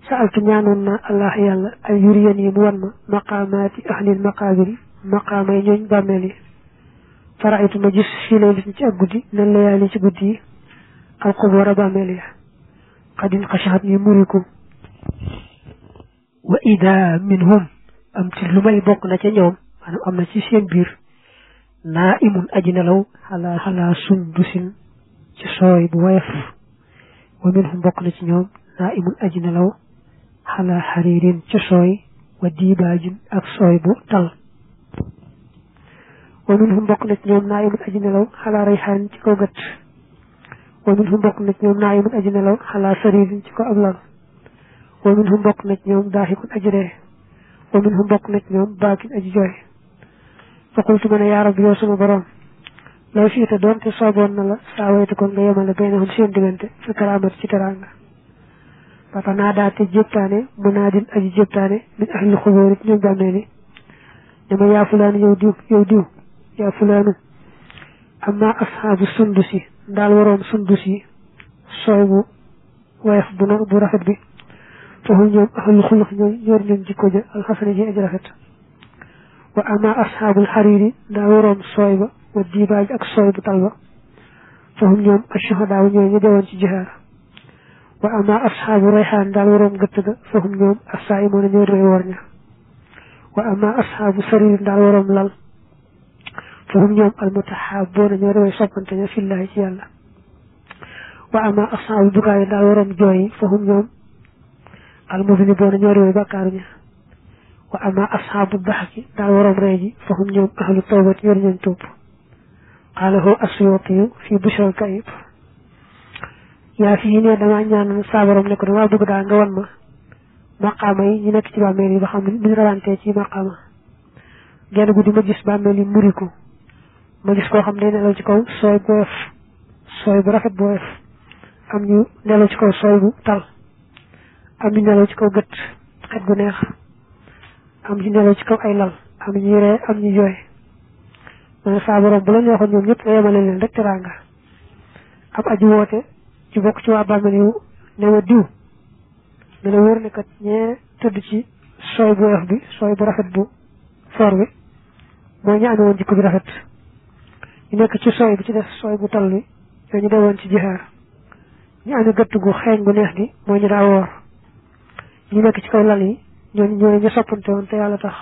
saaltu ñaanoon naa allah yàlla ay yuriyan yi mu wan ma maqaamaati ahlil maqaabiri maqaama yi ñooñ bàmmeel yi faraaytu ma gis fii lay lit ci ak guddi nen layaali ci guddi yi alxubóor a bàmmeel ya xadin xasaxat yi muriku wa ida minhum am ci lu may bokk na ca ñoom maanaam am na ci seen biir naa imun aji nelaw xalaa sundusin ci sooy bu woyof wa minhum bokk na ci ñoom naa imun aji nelaw xalaa xariirin ci sooy wa diibaajin ak sooy bu tal wa minhum bokk na ci ñoom naa imun aji nelaw xalaa rayxaan ci kaw gët wa minhum bokk na ci ñoom naa imun aji nelaw xalaa sariirin ci kaw ab lal wa minhum bokk na ci ñoom daaxikun aji ree wa minhum bokk na ci ñoom baakin aji jooy fa qultu ma ne yaa rabbi yow sama borom law siita doonte sooboon na la saa wayte kon nga yemale baynahum seen diggante fi karaamat ci teraanga papa naa daate jéptaane mu naa din aji jéptaane min ahli xubóor it ñoom bàmmeel yi ne ma yaa fulaanu yow diw yaa fulaanu amma ashaabu sundusi ndaal waroom sundusi sooy bu woyof bu rafet bi fahum ñoom ahlu xulux ñoor ñoom jikko ja alxasana ji aji rafet wa ama ashaabul xariiri daa waroom sooy ba wa diibaaj ak sooy bu tal ba fahum ñoom ashuhadaa ñooy ñu dewoon ci jihaar wa ama ashaabu rayxaan daal waroom gëtt ga fahum ñoom assaa'imoona ñooy way woor ña wa ama ashaabu sariir daal waroom lal fahum ñoom almutahabboona ñooy way soppante ña fillaahi ci yàlla wa ama ashaabu bukaay daal waroom jooyi fahum ñoom almuzniboona ñooy way bakkaaru ña wa ama ashaabu daxki daal waroom ree ji fahum ñoom ahlu tawbat ñor ñooñ tuub qaalahu as-Suyuuti fi Bushra al-Kayib yaa fii ne damaa ñaan saa borom ne ko damaa bëgg daal nga wan ma maqaama yi ñu nekk ci bàmmeel yi ba xam ne duñ rawantee ci maqaama genn guddi ma gis bàmmeel yi muriku ma gis koo xam ne nelaw ci kaw sooy bu woyof sooy bu rafet bu woyof am ñu nelaw ci kaw sooy bu tal am ñu nelaw ci kaw gët xet gu neex am ñu nelaw ci kaw ay lal am ñu ree am ñu jooy ma ne saa borom bu la neexoon ñoom ñëpp nga yemale leen rek teraanga am aji woote ci bokk ci waa bàmmeel yu ne ma diw ne la wóor ne kat ñee tëdd ci sooy bu woyof bi sooy bu rafet bu foor bi mooy ñu amee woon jikko bi rafet ñu nekk ci sooy bi ci def sooy bu tal bi ñoo ñu dewoon ci jihaar ñu amee gëtt gu xeeñ gu neex gi mooy ñu daa woor ñu nekk ci kaw lal yi ñooy ñu soppante woon te yàlla tax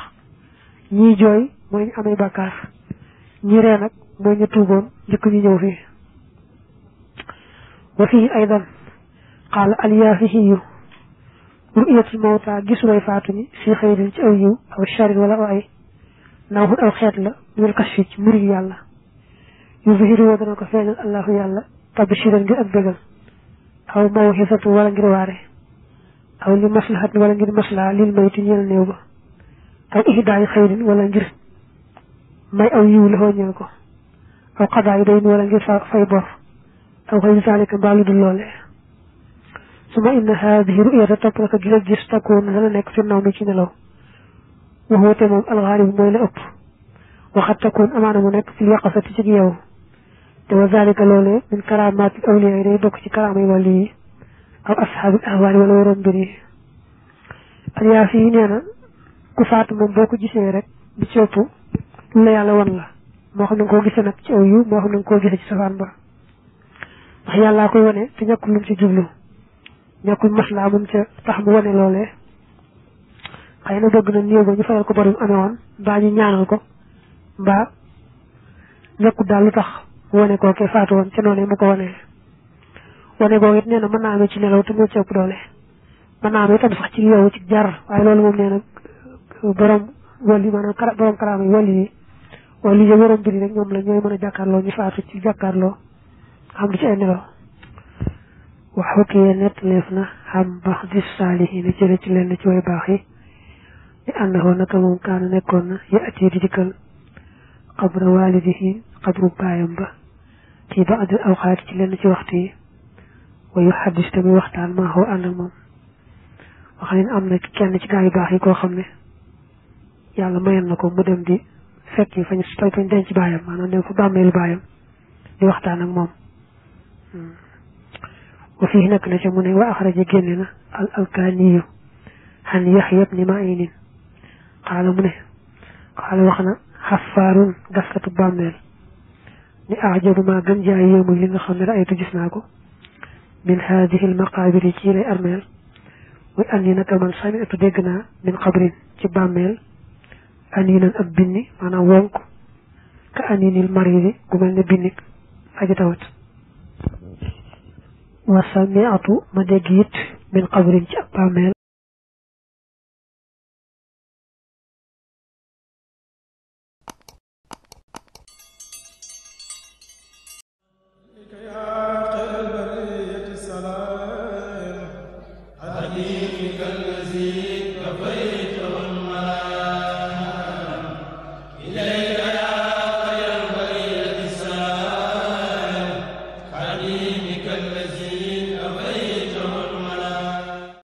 ñii jooy mooy ñu amee bàkkaar ñi ree nag mooy ñu tuuboon njëkk ñu ñëw fii wa fii aydan qaala alyaafihiyu ru'yatul mawta gisu way faatu ñi fii xayrin ci aw yiw aw sharin wala aw ay nawxun aw xeet la minal kashfi ci murig yàlla yuzhiru woo dana ko feeñal allahu yàlla tabshiran ngir ak bégal aw mawxisatu wala ngir waare aw li maslahat wala ngir maslaa lil mayti ñeel néew ba aw ihdaayi xayrin wala ngir may aw yiw la ñeel ko aw xadaa yi dayn wala ngir fay bor aw xëy zalika mbaalu dul loole suma inna haadihi ru'yata topp naka gi nga gis takkoon dana nekk fi naw mi ci nelaw waxoote moom alxaalib mooy la ëpp waxat takun amaana mu nekk fil yaqasati ci yow te wa zalika loolee min karamaati awliya yi day bokk ci karaama yi wàllu yi aw ashaabil ahwaali wala waroom mbir yi aliyaa fii nee na ku faatu moom boo ko gisee rek di ci ëpp lu la yàlla wan la moo xam ne nga koo gisee nag ci aw yu moo xam ne nga koo gisee ci safaan ba ndax yàllaa koy wane te ñàkkul lu mu ci jublu ñàkkul maslaa mun ca tax mu wane loolee xëy na bëgg na néew ba ñu fayal ko bari mu amee woon mbaa ñu ñaanal ko mbaa ñàkkul daal lu tax mu wane koo ke faatu woon ca noonu mu ko wane boobu it nee na mën naa amee ci nelaw te moo ci ëpp doole mën naa amee itam sax ci yow ci jar waaye loolu moom nee na borom wàll yi maanaam borom karaama yi wàll yi waroon biri rek ñoom la ñooy mën a jàkkaarloo ñu faatu ci jàkkaarloo xam du ci ay nelaw wax xukkiyee nettaleef na xam bax di saalihiina jële ci lenn ci way baax yi di àndahoo naka moom kaana nekkoon na ya atee di dikkal xabra waalidihi xabru baayam ba ci ba'dil awqaat ci lenn ci waxtu yi wa yu xaddis tamit waxtaan maa xoo ànd ak moom wax ne am na kenn ci gaa yu baax yi koo xam ne yàlla mayoon na ko mu dem di fekk fañ denc baayam maanaam dem fa bàmmeelu baayam di waxtaan ak moom wa fii nekk na ca mu ne wa axraja génne na al alkaaniyu xan Yaxya ibni Ma'in xaala mu ne xaala wax na xafaarun gaskatu bàmmeel ni ajabu maa gën jaay yéemu li nga xam ne raaytu gis naa ko min haadihi almaqaabiri ci lay armeel muy an yi naka man sami'tu dégg naa min xabrin ci bàmmeel aniinan ab binni maanaam wonk ka aniinil maridi gu mel ne binnik aji tawat wa sami'tu ma dégg it min xabrin ci ab bàmmeel إلى